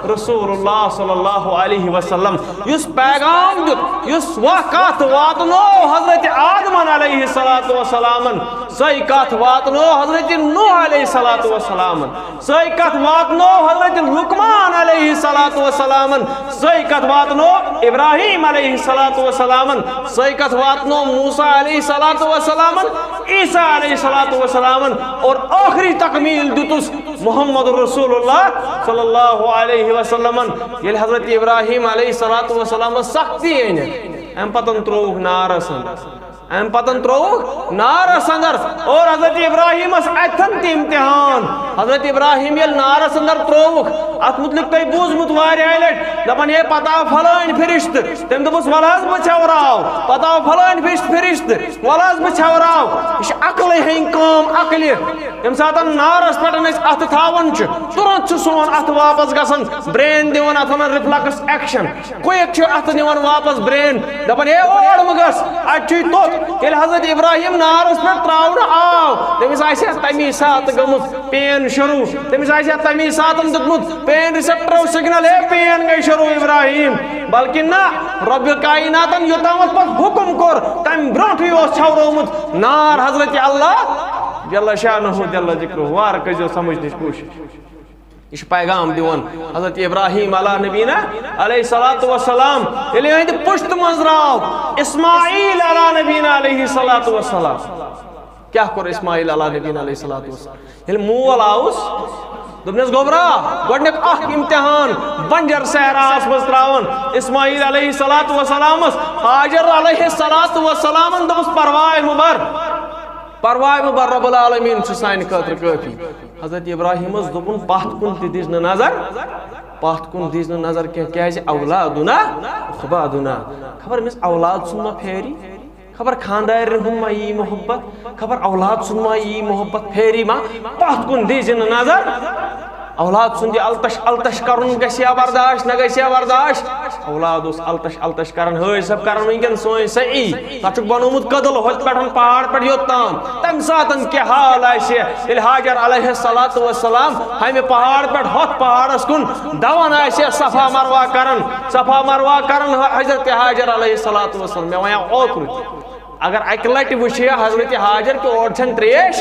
رسول اللہ صلی اللہ علیہ وسلم، یُس پیغام دیُت، یُس وَ-، کتھ واتنٲو حضرت آدمن علیہ الصلوۃ والسلامن، سۄے کتھ واتنٲو حضرت نوح علیہ الصلوۃ والسلامن، سۄے کتھ واتنٲو حضرت لقمان علیہ الصلوۃ والسلامن، سۄے کتھ واتنٲو ابراہیم علیہ الصلوۃ والسلامن، سۄے کتھ واتنٲو موسیٰ علیہ الصلوۃ والسلامن، عیسیٰ علیہ الصلوۃ والسلامن، اور ٲخری تکمیل دیُتُس محمد رسول اللہ صلی اللہ علیہ وسلمن۔ ییٚلہِ حضرت ابراہیم علیہ الصلوۃ والسلامس سختی أنِکھ، امہِ پتہٕ ترٛووُکھ نارس اندر، امہِ پتہٕ ترٛووُکھ نارس اندر، اور حضرت ابراہیمس اتھن تہِ امتحان۔ حضرت ابراہیم ییٚلہِ نارس اندر ترٛووُکھ، اتھ متعلق تۄہہِ بوٗزمُت واریاہ لٹہِ، دپان، ہے، پتہٕ آو فلٲنۍ فرشتہٕ، تٔمۍ دوٚپُس، وَلہٕ حظ بہٕ ژھٮ۪وراو، پتہٕ آو فلٲنۍ فرشتہٕ، فرشتہٕ، وَلہٕ حظ بہٕ ژھٮ۪وراو۔ یہِ چھِ عقلٕے ہٕنٛدۍ کٲم، عقلہِ۔ ییٚمہِ ساتہٕ نارس پٮ۪ٹھ أسۍ اَتھٕ تھاوان چھِ، تُرنت چھُ سون اَتھٕ واپس گژھان، brain دِوان اَتھ وَنان reflex action۔ Quick چھُ اَتھٕ نِوان واپس brain، دَپان، "ہے، اور مہٕ گژھ، اَتہِ چھُے توٚت۔" ییٚلہِ حضرت ابراہیم نارس پٮ۪ٹھ ترٛاونہٕ آو، تٔمِس آسہِ ہا تَمی ساتہٕ گٔمٕژ pain شروٗع، تٔمِس آسہِ ہا تَمی ساتہٕ دیُتمُت pain receptor signal، "ہے، pain گٔے شروٗع ابراہیم۔" بلکہِ نہ، رۄبِ کائناتن یوٚتامَتھ پتہٕ حُکُم کوٚر، تَمہِ برونٛٹھٕے اوس ژھٮ۪ورومُت نار حضرت اللہ جل شانہ جل ذکرہ۔ وارٕ کٔرۍزیو سمجھنٕچ کوٗشش۔ یہِ چھُ پیغام دِوان حضرت ابراہیم علیٰ نبینا علیہ الصلوۃ والسلام، ییٚلہِ یِہنٛدِ پُشتہٕ منٛز درٛاو اسماعیل علیٰ نبینا علیہ الصلوۃ والسلام۔ کیٛاہ کوٚر اسماعیل علیٰ نبینا علیہ الصلوۃ والسلام؟ ییٚلہِ مول آوُس، دوٚپنس، "گوٚبرا، گۄڈٕنیُک اکھ امتحان بنجر صحراہس منٛز ترٛاوان اسماعیل علیہ الصلوۃ والسلامس، ہاجر علیہ الصلوۃ والسلامن دوٚپُس، 'پرواے مہٕ بر، پرواے مہٕ بر، رب العالمین چھُ سانہِ خٲطرٕ کٲفی.'" حضرت ابراہیمس دوٚپُن، "پتھ کُن تہِ دِژ نہٕ نظر، پتھ کُن دِژ نہٕ نظر کینٛہہ، کیازِ اولادنا احبابنا، خبر أمِس اولاد سُنٛد ما پھیری، خبر خاندارٮ۪ن ہُنٛد ما یی محبت، خبر اولاد سُنٛد ما یی محبت، پھیری ما پتھ کُن دیٖزِ نہٕ نظر۔ اولاد سُنٛد یہِ التش التش کرُن گژھِ یا برداشت، نہ گژھِ یا برداشت۔ اولاد اوس التش التش کران، حٲج صٲب کران وٕنکیٚن سٲنۍ سعی۔ تتھ چھُکھ بنومُت کدل ہوٚتہِ پٮ۪ٹھ پہاڑ پٮ۪ٹھ یوٚت تام۔ تمہِ ساتن کیٛاہ حال آسہِ ییٚلہِ ہاجر علیہ الصلوۃ والسلام ہمہِ پہاڑ پٮ۪ٹھ ہۄتھ پہاڑس کُن دوان آسہِ، صفا مروہ کران، صفا مروہ کران حضرت ہاجر علیہ الصلوۃ والسلام۔ مےٚ وَنیٛاو اوترٕ تہِ۔ اگر اکہِ لٹہِ وٕچھِ ہا حضرت ہاجر کہِ اورٕ چھنہٕ تریش،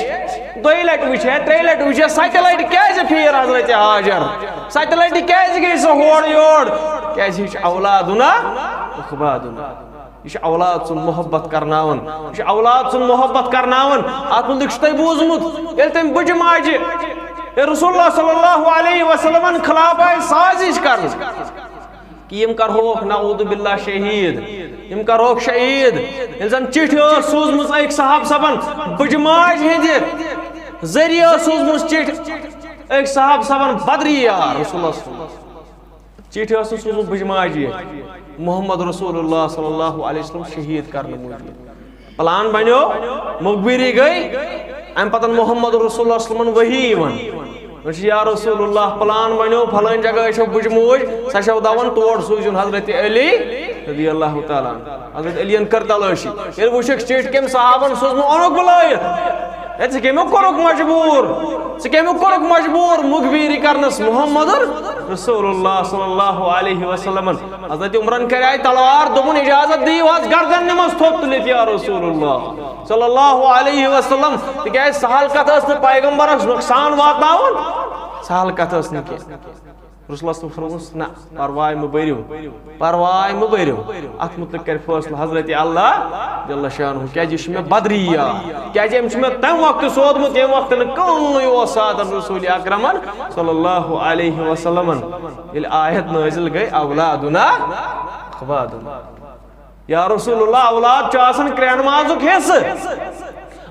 دۄیہِ لٹہِ وٕچھِ ہا، ترٛیٚیہِ لٹہِ وٕچھِ ہا، ستہِ لٹہِ کیازِ پھیٖر حضرت ہاجر؟ ستہِ لٹہِ کیازِ گٔے سۄ ہورٕ یور؟ کیازِ یہِ چھُ اولادُنا اخبادُنا۔ یہِ چھُ اولاد سُنٛد محبت کرناوان، یہِ چھُ اولاد سُنٛد محبت کرناوان۔ اتھ مُتعلق چھُ تۄہہِ بوٗزمُت، ییٚلہِ تٔمۍ بٕجہِ ماجہِ، ییٚلہِ رسول اللہ صلی اللہ علیہ وسلمن خلاف آیہِ سازش کرنہٕ، کہ یم کرہوکھ نعوذ باللہ شہید، یم کرہوکھ شہید۔ ییٚلہِ زن چِٹھۍ ٲس سوٗزمٕژ أکۍ صحاب صٲبن بٕجہِ ماجہِ ہٕنٛدِ ذٔریعہٕ ٲس سوٗزمٕژ چِٹھۍ أکۍ صحاب صٲبن بدری یار رسول اللہ صلی اللہ علیہ وسلم۔ چِٹھۍ ٲس نہٕ سوٗزمٕژ بٕجہِ ماجہِ یٲتۍ، محمد رسول اللہ صلی اللہ علیہ وسلم شہید کرنہٕ موٗجوٗب۔ پلان بنیو، مخبری گٔے، امہِ پتہٕ محمد رسول اللہ صلی اللہ علیہ وسلمن وحی یِوان۔ وۄنۍ چھِ یا رسول اللہ، پلان بنیو، فلٲنۍ جگہ چھو بٕجہِ موج، سۄ چھو دَوان، تور سوٗزِوُن حضرت علی رضی اللہ تعالیٰ عنہ۔ حضرت علی ین کٔر تلٲشی، ییٚلہِ وٕچھکھ چِٹھۍ کٔمۍ صحابن سوٗزمٕژ، اوٚنُکھ بُلٲیِتھ۔ ہے، ژٕ کٔمیُک کوٚرُکھ مجبوٗر؟ ژٕ کٔمیُک کوٚرُکھ مجبوٗر مخبری کرنس محمد رسول اللہ صلی اللہ علیہ وسلمن؟ حضرت عمرن کریاے تلوار، دوٚپُن، اجازت دِیِو حظ، گردن نِمس تھوٚد تُلِتھ یا رسول اللہ صلی اللہ علیہ وسلم، تِکیازِ سہل کتھ ٲس نہٕ پیغمبرس نۄقصان واتناوُن، سہل کتھ ٲس نہٕ کینٛہہ۔ رسول اللہ صلی اللہ علیہ وسلم ووٚنُس، نہ، پرواے مہٕ بٔرِو، پرواے مہٕ بٔرِو، اتھ متعلق کرِ فٲصلہٕ حضرت اللہ جل شانہ، کیازِ یہِ چھُ مےٚ بدری یار، کیازِ أمۍ چھُ مےٚ تمہِ وقتہٕ سوٗزمُت، ییٚمہِ وقتہٕ نہٕ کٕہٕنۍ اوس ساتن رسول اکرمن صلی اللہ علیہ وسلمن۔ ییٚلہِ آیت نٲزِل گٔے، اولادنا اخبادنا۔ یا رسول اللہ، اولاد چھُ آسان کرٛٮ۪ن مازُک حصہٕ،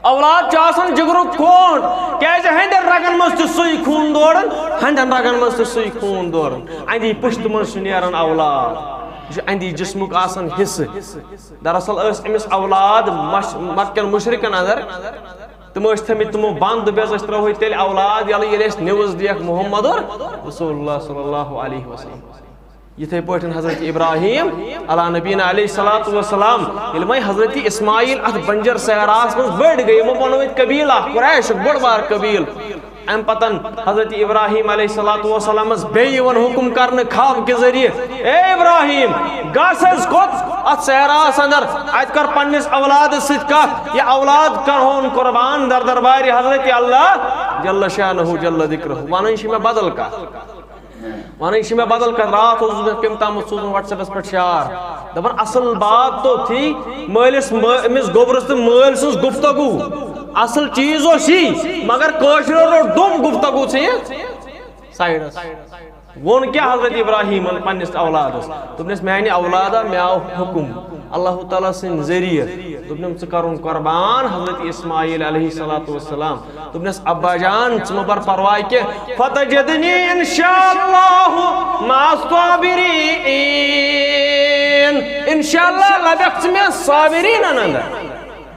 اولاد چھُ آسان جگرُک خوٗن، کیازِ ہٕنٛدٮ۪ن رگن منٛز چھُ سُے خوٗن دوران، ہٕنٛدٮ۪ن رگن منٛز چھُ سُے خوٗن دوران، اندی پُشتہٕ منٛز چھُ نیران اولاد، یہِ چھُ اندی جسمُک آسان حصہٕ۔ دراصل ٲسۍ أمِس اولاد مش-، مکہ کٮ۪ن مشرکن اندر، تِم ٲسۍ تھٲمٕتۍ تِمو بند، بیٚیہِ ٲسۍ ترٲومٕتۍ تیٚلہِ اولاد یَلہٕ، ییٚلہِ أسۍ نِوٕز دِیَکھ محمد رسول اللہ صلی اللہ علیہ وسلم۔ یِتھے پٲٹھۍ حضرت ابراہیم علی نبینا علیہ الصلوۃ والسلام، ییٚلہِ وۄنۍ حضرت اسماعیل اتھ بنجر صحراہس منٛز بٔڑۍ گٔے، یِمو بنوو ییٚتہِ قبیلہ، قریشُک بوٚڑ بار قبیلہٕ۔ امہِ پتن حضرت ابراہیم علیہ الصلوۃ والسلامس بیٚیہِ یِوان حکم کرنہٕ خواب کہِ ذٔریعہٕ، اے ابراہیم، گژھ حظ کوٚت اتھ صحراہس اندر، اتہِ کر پننِس اولادس سۭتۍ کتھ، یہِ اولاد کرہون قربان در دربارِ حضرت اللہ جل شانہ جل ذکرہ۔ ونان چھِ مےٚ بدل کتھ۔ ونان چھِ مےٚ بدل کتھ۔ راتھ اوسُس بہٕ کٔمۍ تامَتھ سوٗزمُت WhatsApp-س پٮ۪ٹھ شعار۔ دَپان، اَصٕل بات تو تھی، مٲلِس مٲ-، أمِس گوٚبرَس تہٕ مٲلۍ سٕنٛز گفتگو۔ اَصٕل چیٖز اوس یی، مگر کٲشرٮ۪و روٚٹ ڈوٚم گفتگو ژھٕنِتھ side-س۔ ووٚن کیٛاہ حضرت ابراہیٖمَن پنٛنِس اولادَس؟ دوٚپنَس، میٛانہِ اولادا، مےٚ آو حُکُم اللہ تعالیٰ سٕنٛدِ ذٔریعہٕ۔ دوٚپنَم، ژٕ کَرُن قۄربان حضرت اسماعیل علیہ الصلوۃ والسلام۔ دوٚپنَس، ابا جان، ژٕ مہٕ بر پرواے کینٛہہ، فتجدنی ان شاء اللہ مع الصابرین۔ ان شاء اللہ لبکھ ژٕ مےٚ صابریٖنَن اندر۔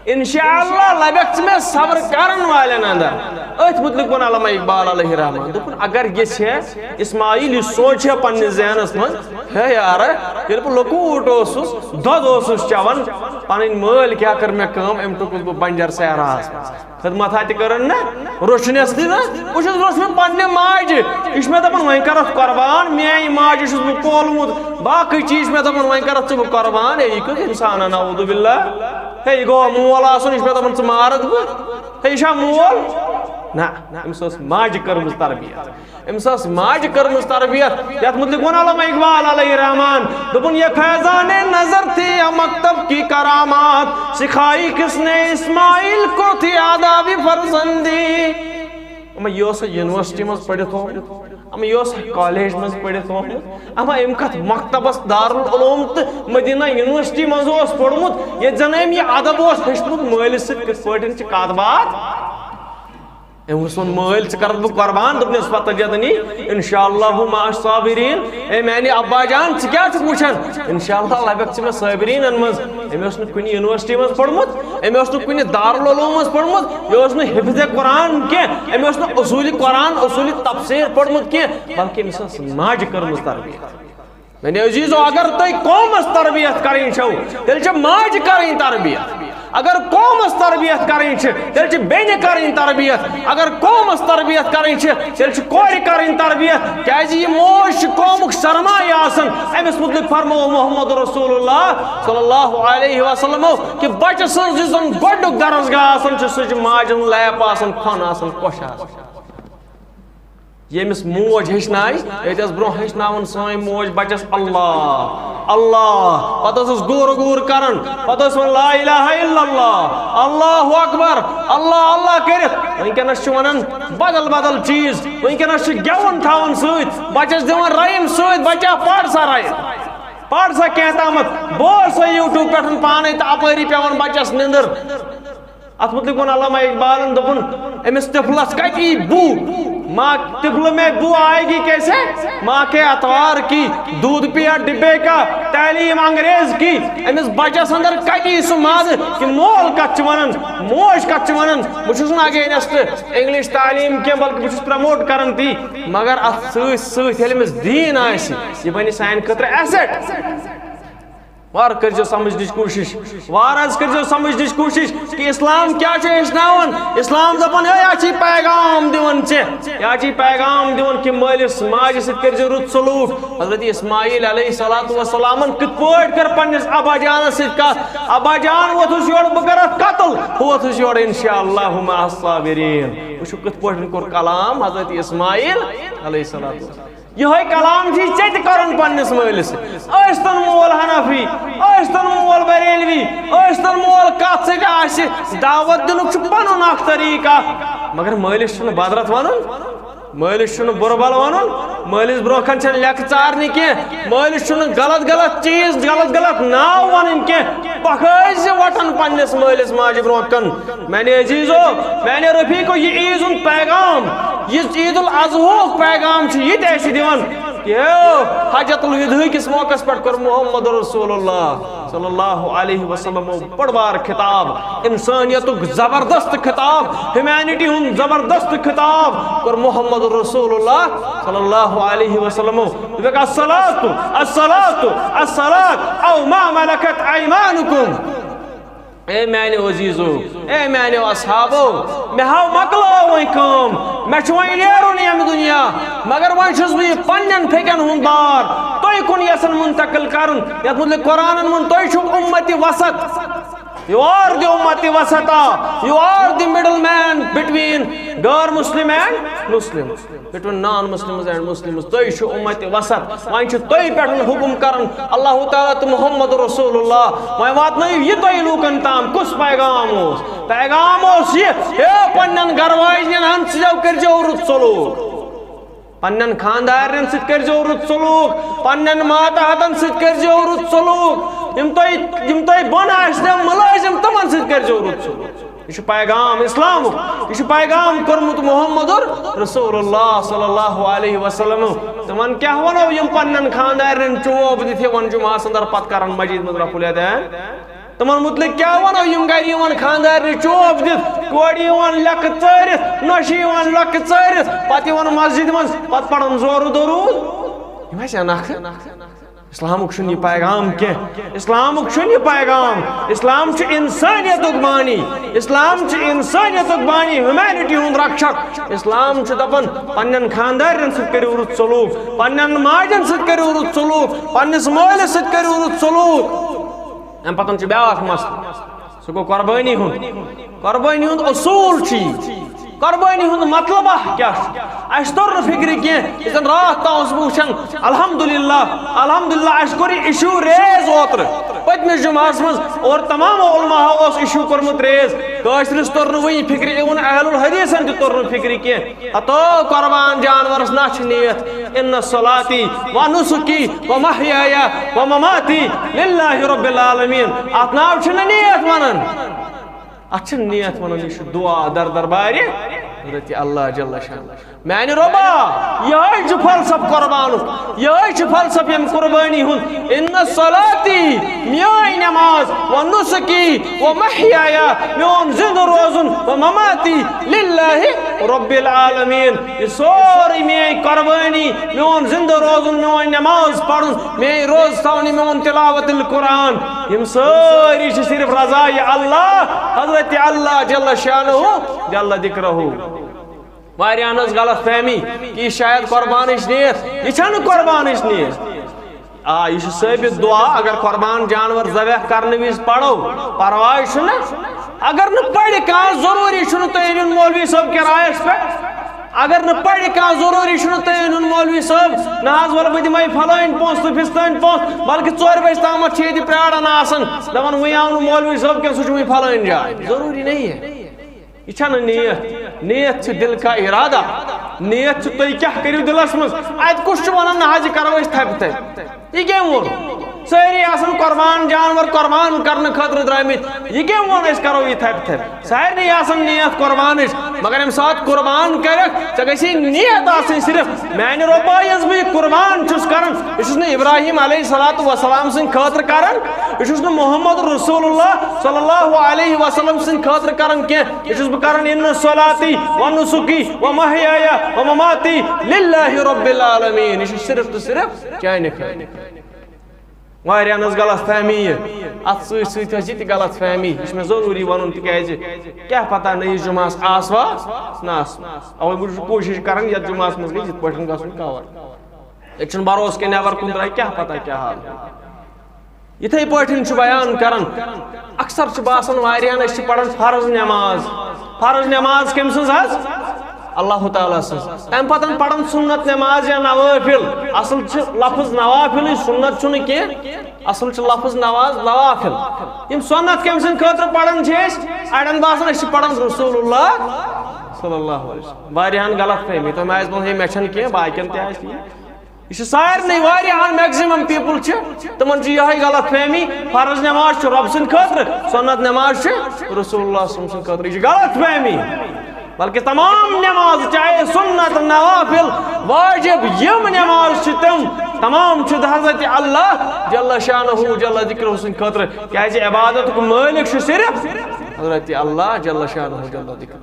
ان شاء اللہ لبکھ ژٕ مےٚ صبر کرن والٮ۪ن اندر۔ أتھۍ مُتعلِق ووٚن علامہ اقبال علیہ رحمہ، دوٚپُن، اگر یژھِ ہے اسماعیل، یہِ سونٛچہِ ہے پننِس ذہنس منٛز، ہے یارٕ، ییٚلہِ بہٕ لۄکُٹ اوسُس، دۄد اوسُس چٮ۪وان، پنٕنۍ مٲلۍ کیٛاہ کٔر مےٚ کٲم، أمۍ ٹوٚکُس بہٕ بنجر صحراہس منٛز۔ خدمت ہا تہِ کٔرٕن نہ، روٚچھنس تہِ نہ۔ بہٕ چھُس روٚچھمُت پننہِ ماجہِ۔ یہِ چھُ مےٚ دپان، وۄنۍ کرتھ قۄربان، میٲنۍ ماجہِ چھُس بہٕ پولمُت۔ باقٕے چیٖز چھِ مےٚ دپان، وۄنۍ کرتھ ژٕ بہٕ قۄربان۔ ہے، یہِ کیُتھ انسان ہا، نعوذ باللہ۔ ہے، یہِ گوٚوا مول آسُن، یہِ چھُ مےٚ دپان، ژٕ مارتھ بہٕ۔ ہے، یہِ چھا مول؟ نہ، أمِس ٲس ماجہِ کٔرمٕژ تربیت۔ أمِس ٲس ماجہِ کٔرمٕژ تربیت۔ یتھ مُتعلِق ووٚن علامہ اقبال علیہ رحمان، دوٚپُن، یہ فیضان نظر تھی یا مکتب کی کرامات، سکھائی کس نے اسماعیل کو تھی آدابِ فرزندی۔ اما یہِ اوس یونیورسٹی منٛز پٔرِتھ آمُت، اما یہِ اوس کالج منٛز پٔرِتھ آمُت، اما أمۍ کتھ مکتبس دارالعلوم تہٕ مدینہ یونیورسٹی منٛز اوس پوٚرمُت، ییٚتہِ زن أمۍ یہِ ادب اوس ہیٚچھمُت مٲلِس سۭتۍ کِتھ پٲٹھۍ چھِ کتھ باتھ۔ أمۍ ووٚنُس، "مٲلۍ، ژٕ کَرَتھ بہٕ قۄربان؟" دوٚپنَس، "فتجدنی ان شاء اللہ مع الصابرین۔" اے میانہِ ابا جان، ژٕ کیٛاہ چھُکھ وٕچھان؟ ان شاء اللہ لَبَکھ ژٕ مےٚ صٲبریٖنَن منٛز۔ أمۍ اوس نہٕ کُنہِ یونیورسٹی منٛز پوٚرمُت، أمۍ اوس نہٕ کُنہِ دارالعلوم منٛز پوٚرمُت، یہِ اوس نہٕ حفظ قرآن کینٛہہ، أمۍ اوس نہٕ اصوٗلِ قرآن، اصوٗلِ تفسیٖر پوٚرمُت کینٛہہ، بلکہِ أمِس ٲس ماجہِ کٔرمٕژ تربیت۔ میانہِ عزیزو، اگر تۄہہِ قومس تربیت کرٕنۍ چھو، تیٚلہِ چھِ ماجہِ کرٕنۍ تربیت۔ اگر قومس تربیت کرٕنۍ چھِ، تیٚلہِ چھِ بیٚنہِ کرٕنۍ تربیت۔ اگر قومس تربیت کرٕنۍ چھِ، تیٚلہِ چھِ کورِ کرٕنۍ تربیت۔ کیازِ یہِ موج چھِ قومُک سرمایہ آسان۔ أمِس مُتعلِق فرموو محمد رسول اللہ صلی اللہ علیہ وسلمو کہ بچہٕ سٕنٛز یُس زن گۄڈنیُک درسگاہ آسان چھُ، سُہ چھُ ماجہِ ہُنٛد لیپ آسان، کھۄن آسان، کۄش آسان۔ ییٚمِس موج ہیٚچھنایہِ، ییٚتہِ ٲس برونٛہہ ہیٚچھناوان سٲنۍ موج بَچَس اللہ، اللہ، پَتہٕ ٲسٕس گوٗر گوٗر کَران، پَتہٕ ٲس وَنان لا الہ الا اللہ، اللہ اکبر، اللہ اللہ کٔرِتھ۔ وٕنکیٚنَس چھِ وَنان بدل بدل چیٖز، وٕنکیٚنَس چھِ گٮ۪وُن تھاوان سۭتۍ، بَچَس دِوان رایِم سۭتۍ، بَچا پَر سا رایِم، پَر سا کینٛہہ تامَتھ، بوز سا یوٗٹیوب پٮ۪ٹھ پانَے تہٕ اَپٲری پٮ۪وان بَچَس نِندٕر۔ اتھ متعلق ووٚن علامہ اقبالن، دوٚپُن، أمِس طفلس کتہِ یی بو؟ ماں، طفل میں بو آئے گی کیسے؟ ماں کے اطوار کی، دودھ پیا ڈبے کا، تعلیم انگریز کی۔ أمِس بچس اندر کتہِ یی سُہ مزٕ کہ مول کتھ چھُ ونان، موج کتھ چھِ ونان؟ بہٕ چھُس نہٕ against English تعلیٖم کینٛہہ، بلکہِ بہٕ چھُس promote کران تی، مگر اتھ سۭتۍ سۭتۍ ییٚلہِ أمِس دیٖن آسہِ، یہِ بنہِ سانہِ خٲطرٕ asset۔ وار کٔرزیو سمجھنٕچ کوٗشِش، وار حظ کٔرزیو سمجھنٕچ کوٗشِش کہ اسلام کیٛاہ چھُ ہیٚچھناوان۔ اسلام دپان، ہے، یہِ چھِ پیغام دِوان ژےٚ، یہِ چھِ پیغام دِوان کہ مٲلِس ماجہِ سۭتۍ کٔرزیو رُت سلوٗک۔ حضرت اسماعیل علیہ الصلوۃ والسلامن کِتھ پٲٹھۍ کٔر پننِس ابا جانس سۭتۍ کتھ؟ ابا جان، ووتھُس یورٕ، بہٕ کرٕ اتھ قتل، بہٕ ووتھُس یورٕ، ان شاء اللہ مع الصابرین۔ وٕچھِو کِتھ پٲٹھۍ کوٚر کلام حضرت اسماعیل علیہ الصلوۃ والسلام۔ یِہوٚے کلام چھُے ژےٚ تہِ کرُن پننِس مٲلِس سۭتۍ۔ ٲسۍتن مول حنفی، ٲسۍتن مول بریلوی، ٲسۍتن مول کتھ سۭتۍ آسہِ، دعوت دِنُک چھُ پنُن اکھ طریٖقہٕ اکھ۔ مگر مٲلِس چھُنہٕ بدرت ونُن، مٲلِس چھُنہٕ بُرٕ بل ونُن، مٲلِس برونٛہہ کنہِ چھَنہٕ لیٚکھٕ ژارنہِ کینٛہہ، مٲلِس چھُنہٕ غلط غلط چیٖز، غلط غلط ناو ونٕنۍ کینٛہہ۔ پکھٲے زِ وٹن پننِس مٲلِس ماجہِ برونٛہہ کن۔ میانہِ عزیزو، میانہِ رفیقو، یہِ عیٖد ہُنٛد پیغام، یُس عید الاضحیٰ ہُک پیغام چھُ، یہِ تہِ اَسہِ دِوان۔ یو، حجۃ الوداع کِس موقعس پٮ۪ٹھ کوٚر محمد رسول اللہ صلی اللہ علیہ وسلم بٔڑ بار خطاب، انسانیتُک زبردست خطاب، ہیومینٹی ہُنٛد زبردست خطاب کوٚر محمد رسول اللہ صلی اللہ علیہ وسلم۔ دوٚپُکھ، الصلاۃ، الصلاۃ، الصلاۃ، او ما ملکت ایمانکم۔ اے میانیو عزیزو، اے میانیو اصحابو، مےٚ ہاو مۄکلٲو وۄنۍ کٲم، مےٚ چھُ وۄنۍ نیرُن ییٚمہِ دُنیا، مگر وۄنۍ چھُس بہٕ یہِ پننٮ۪ن پھیٚکٮ۪ن ہُنٛد بار تۄہہِ کُن یژھان منتقل کرُن، یتھ متعلق قرآنن ووٚن، تُہۍ چھِو امتِ وسط۔ You are the امتِ وسطا، you are the middle man between غٲر مسلم and Muslim۔ Between non Muslims and Muslims، تُہۍ چھِو اُمتِ وسط۔ وۄنۍ چھُ تُہۍ پٮ۪ٹھ حُکُم کران اللہ تعالیٰ تہٕ محمد رسول اللہ۔ وۄنۍ واتنٲیِو یہِ تۄہہِ لوٗکن تام۔ کُس پیغام اوس؟ پیغام اوس یہِ، ہے، پننٮ۪ن گرٕ واجنٮ۪ن ہن سۭتۍ کٔرۍزیو رُت سلوٗک، پننٮ۪ن خاندارنٮ۪ن سۭتۍ کٔرۍزیو رُت سلوٗک، پننٮ۪ن ماتحتن سۭتۍ کٔرۍزیو رُت سلوٗک۔ یِم تۄہہِ، یِم تۄہہِ بۄن آسنو مُلٲزِم، تِمن سۭتۍ کٔرۍزیو رُت سلوٗک۔ یہِ چھُ پیغام اسلامُک، یہِ چھُ پیغام کوٚرمُت محمد رسول اللہ صلی اللہ علیہ وسلم۔ تِمن کیٛاہ وَنو یِم پننٮ۪ن خاندارنٮ۪ن چوب دِتھ یِوان جمعہس اندر پتہٕ کرن مسجد منٛز رفع الیدین؟ تِمن مُتعلق کیٛاہ وَنو یِم گرِ یِوان خاندارنہِ چوب دِتھ، کورِ یِوان لٮ۪کہٕ ژٲرِتھ، نۄشہِ یِوان لۄکہٕ ژٲرِتھ، پتہٕ یِوان مسجد منٛز، پتہٕ پران زورٕ دروٗد؟ یِم ہسا نکھٕ۔ اسلامُک چھُنہٕ یہِ پیغام کینٛہہ۔ اسلامُک چھُنہٕ یہِ پیغام۔ اسلام چھُ انسانیتُک بانی۔ اسلام چھُ انسانیتُک بانی، ہیومینٹی ہُنٛد رکشک۔ اسلام چھُ دپان، پننٮ۪ن خاندارٮ۪ن سۭتۍ کٔرِو رُت سلوٗک، پننٮ۪ن ماجٮ۪ن سۭتۍ کٔرِو رُت سلوٗک، پننِس مٲلِس سۭتۍ کٔرِو رُت سلوٗک۔ امہِ پتہٕ چھُ بیٛاکھ مسلہٕ۔ سُہ گوٚو قۄربٲنی ہُنٛد۔ قۄربٲنی ہُنٛد اصوٗل چھُ یہِ۔ قۄربٲنی ہُنٛد مطلب اکھ کیٛاہ چھُ؟ اَسہِ توٚر نہٕ فِکرِ کینٛہہ۔ یہِ زَن راتھ تام اوسُس بہٕ وٕچھان، الحمدللہ، الحمدللہ، اَسہِ کوٚر یہِ issue raise اوترٕ پٔتمِس جُمعہَس منٛز، اور تمامو علماء اوس issue کوٚرمُت raise۔ کٲشرِس توٚر نہٕ وٕنہِ فِکرِ، even اہل الحدیثن تہِ توٚر نہٕ فِکرِ کینٛہہ۔ ہتو قۄربان جانورس نہ چھِ نیت، ان صلاتی و نسکی و محیایا و مماتی للہ رب العالمین۔ اتھ ناو چھُنہٕ نیت ونان۔ اتھ چھِ نیت ونان، یہِ چھُ دعا در دربارِ حضرت اللہ جل شانہ، میانہِ رۄبا، یہے چھُ فلسفہٕ قربانُک، یہے چھُ فلسفہٕ ییٚمہِ قربٲنی ہُنٛد۔ ان صلاتی، میٲنۍ نماز، و نسکی، و محیایا، میون زندٕ روزُن، و مماتی للہ رب العالمین، یہِ سورُے میٲنۍ قربٲنی، میون زندٕ روزُن، میٲنۍ نماز پرُن، میٲنۍ روزٕ تھاونہِ، میون تلاوت القرآن، یِم سٲری چھِ صرف رضایہِ اللہ، حضرت اللہ جل شانہ، جل ذکرہ۔ واریاہن ٲس غلط فہمی کہِ یہِ چھِ شاید قربانٕچ نیت، یہِ چھَنہٕ قربانٕچ نیت۔ آ، یہِ چھُ ثٲبت دعا، اگر قربان جانور ذبح کرنہٕ وِزِ پرو، پرواے چھُنہٕ۔ اگر نہٕ پرِ کانٛہہ، ضروٗری چھُنہٕ تُہۍ أنِو مولوی صٲب کرایس پٮ۪ٹھ۔ اگر نہٕ پرِ کانٛہہ، ضروٗری چھُنہٕ تُہۍ أنِو مولوی صٲب، نہ حظ، وَلہٕ بہٕ دِمے فلٲنۍ پونٛسہٕ تہٕ فِستٲنۍ پونٛسہٕ، بلکہِ ژورِ بجہِ تامَتھ چھِ ییٚتہِ پرٛاران آسان، دَپان وۄنۍ آو نہٕ مولوی صٲب کینٛہہ، سُہ چھُ وۄنۍ فلٲنۍ جاے۔ ضروٗری نہیں ہے۔ یہِ چھَنہٕ نیت، نیت چھِ دِل کا ارادہ۔ نیت چھِ تُہۍ کیٛاہ کٔرِو دِلَس منٛز۔ اَتہِ کُس چھُ وَنان نہ حظ یہِ کَرو أسۍ تھپہِ تھپہِ؟ یہِ کٔمۍ ووٚن؟ سٲری آسان قربان جانور قربان کرنہٕ خٲطرٕ درٛامٕتۍ۔ یہِ کٔمۍ ووٚن أسۍ کَرو یہِ تھپہِ تھپہِ؟ سارنٕے آسان نیت قربانٕچ، مگر ییٚمہِ ساتہٕ قربان کَرَکھ، ژےٚ گژھی نیت آسٕنۍ صرف میانہِ رۄبا یۄس بہٕ یہِ قربان چھُس کران، یہِ چھُس نہٕ ابراہیم علیہ الصلوۃ والسلام سٕنٛدِ خٲطرٕ کران، یہِ چھُس نہٕ محمد رسول اللہ صلی اللہ علیہ وسلم سٕنٛدِ خٲطرٕ کران کینٛہہ، یہِ چھُس بہٕ کران ان صلاتی و نسکی و محیایا و مماتی للہ رب العالمین، یہِ چھُ صرف تہٕ صرف چانہِ خٲطرٕ۔ واریاہن ٲس غلط فہمی یہِ، اتھ سۭتۍ سۭتۍ ٲس یہِ تہِ غلط فہمی، یہِ چھُ مےٚ ضروٗری ونُن، تِکیازِ کیٛاہ پتہ نٔیِس جمعہس آسوا نہ آسوا۔ اوے موٗجوٗب چھُس کوٗشش کران یتھ جمعہس منٛز گژھِ یِتھ پٲٹھۍ گژھُن کور۔ ییٚتہِ چھُنہٕ بھروسہٕ کینٛہہ، نٮ۪بر کُن درٛاے کیٛاہ پتہ کیٛاہ حال۔ یِتھے پٲٹھۍ چھُ بیان کران، اکثر چھُ باسان واریاہن أسۍ چھِ پران فرض نٮ۪ماز۔ فرض نٮ۪ماز کٔمۍ سٕنٛز حظ؟ اللہ تعالیٰ سٕنٛز۔ تمہِ پتہٕ پران سُنت نٮ۪ماز یا نوافل۔ اصل چھِ لفظ نوافلٕے، سُنت چھُنہٕ کینٛہہ۔ اصل چھُ لفظ نواز، نوافل۔ یِم سُنت کٔمۍ سٕنٛدِ خٲطرٕ پران چھِ أسۍ؟ اڑٮ۪ن باسان أسۍ چھِ پران رسول اللہ صلی اللہ علیہ وسلم۔ واریاہن غلط فہمی، تِم آسہِ دپان ہے مےٚ چھنہٕ کینٛہہ، باقین تہِ آسہِ ٹھیٖک۔ یہِ چھِ سارنٕے واریاہن، maximum people چھِ، تِمن چھِ یِہوٚے غلط فہمی، فرض نٮ۪ماز چھِ رۄب سٕنٛدِ خٲطرٕ، سُنت نٮ۪ماز چھِ رسول اللہ صلی اللہ علیہ وسلم سٕنٛدِ خٲطرٕ۔ یہِ چھِ غلط فہمی۔ بلکہِ تمام نٮ۪ماز، چاہے سُنت، نوافل، واجب، یِم نٮ۪ماز چھِ تِم تمام چھِ حضرت اللہ جل شانہ جل ذکرہ سٕنٛدِ خٲطرٕ، کیازِ عبادتُک مٲلِک چھُ صرف حضرت اللہ جل شانہ جل ذکرہ۔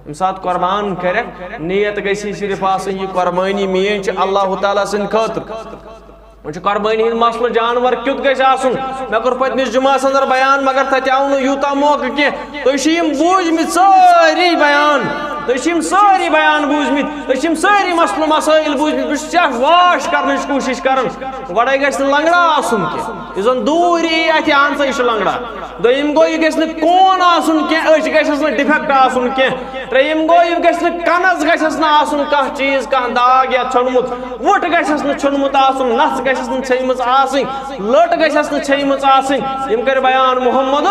ییٚمہِ ساتہٕ قربان کرکھ، نیت گژھی صرف آسٕنۍ، یہِ قربٲنی میٲنۍ چھِ اللہ تعالیٰ سٕنٛدِ خٲطرٕ۔ وۄنۍ چھُ قربٲنی ہُنٛد مسلہٕ، جانور کیُتھ گژھِ آسُن۔ مےٚ کوٚر پٔتمِس جمعس اندر بیان، مگر تتہِ آو نہٕ یوٗتاہ موقعہٕ کینٛہہ۔ تُہۍ چھِو یِم بوٗزمٕتۍ سٲری بیان، تُہۍ چھِو یِم سٲری بیان بوٗزمٕتۍ، تُہۍ چھِو یِم سٲری مسلہٕ مسٲیل بوٗزمٕتۍ۔ بہٕ چھُس ژےٚ واش کرنٕچ کوٗشش کران۔ گۄڈے گژھِ نہٕ لنگڑا آسُن کینٛہہ، یُس زن دوٗر یی اتہِ، اہن سا، یہِ چھُ لنگڑا۔ دوٚیِم گوٚو، یہِ گژھِ نہٕ کون آسُن کینٛہہ، أچھ گژھٮ۪س نہٕ defect آسُن کینٛہہ۔ ترٛیٚیِم گوٚو، یہِ گژھِ نہٕ کنس گژھٮ۪س نہٕ آسُن کانٛہہ چیٖز، کانٛہہ داغ یا ژھیوٚنمُت۔ وُٹھ گژھٮ۪س نہٕ ژھیوٚنمُت آسُن، نس گژھٮ۪س نہٕ ژھیٚیمٕژ آسٕنۍ، لٔٹ گژھٮ۪س نہٕ ژھیٚیمٕژ آسٕنۍ۔ یِم کٔرۍ بیان محمد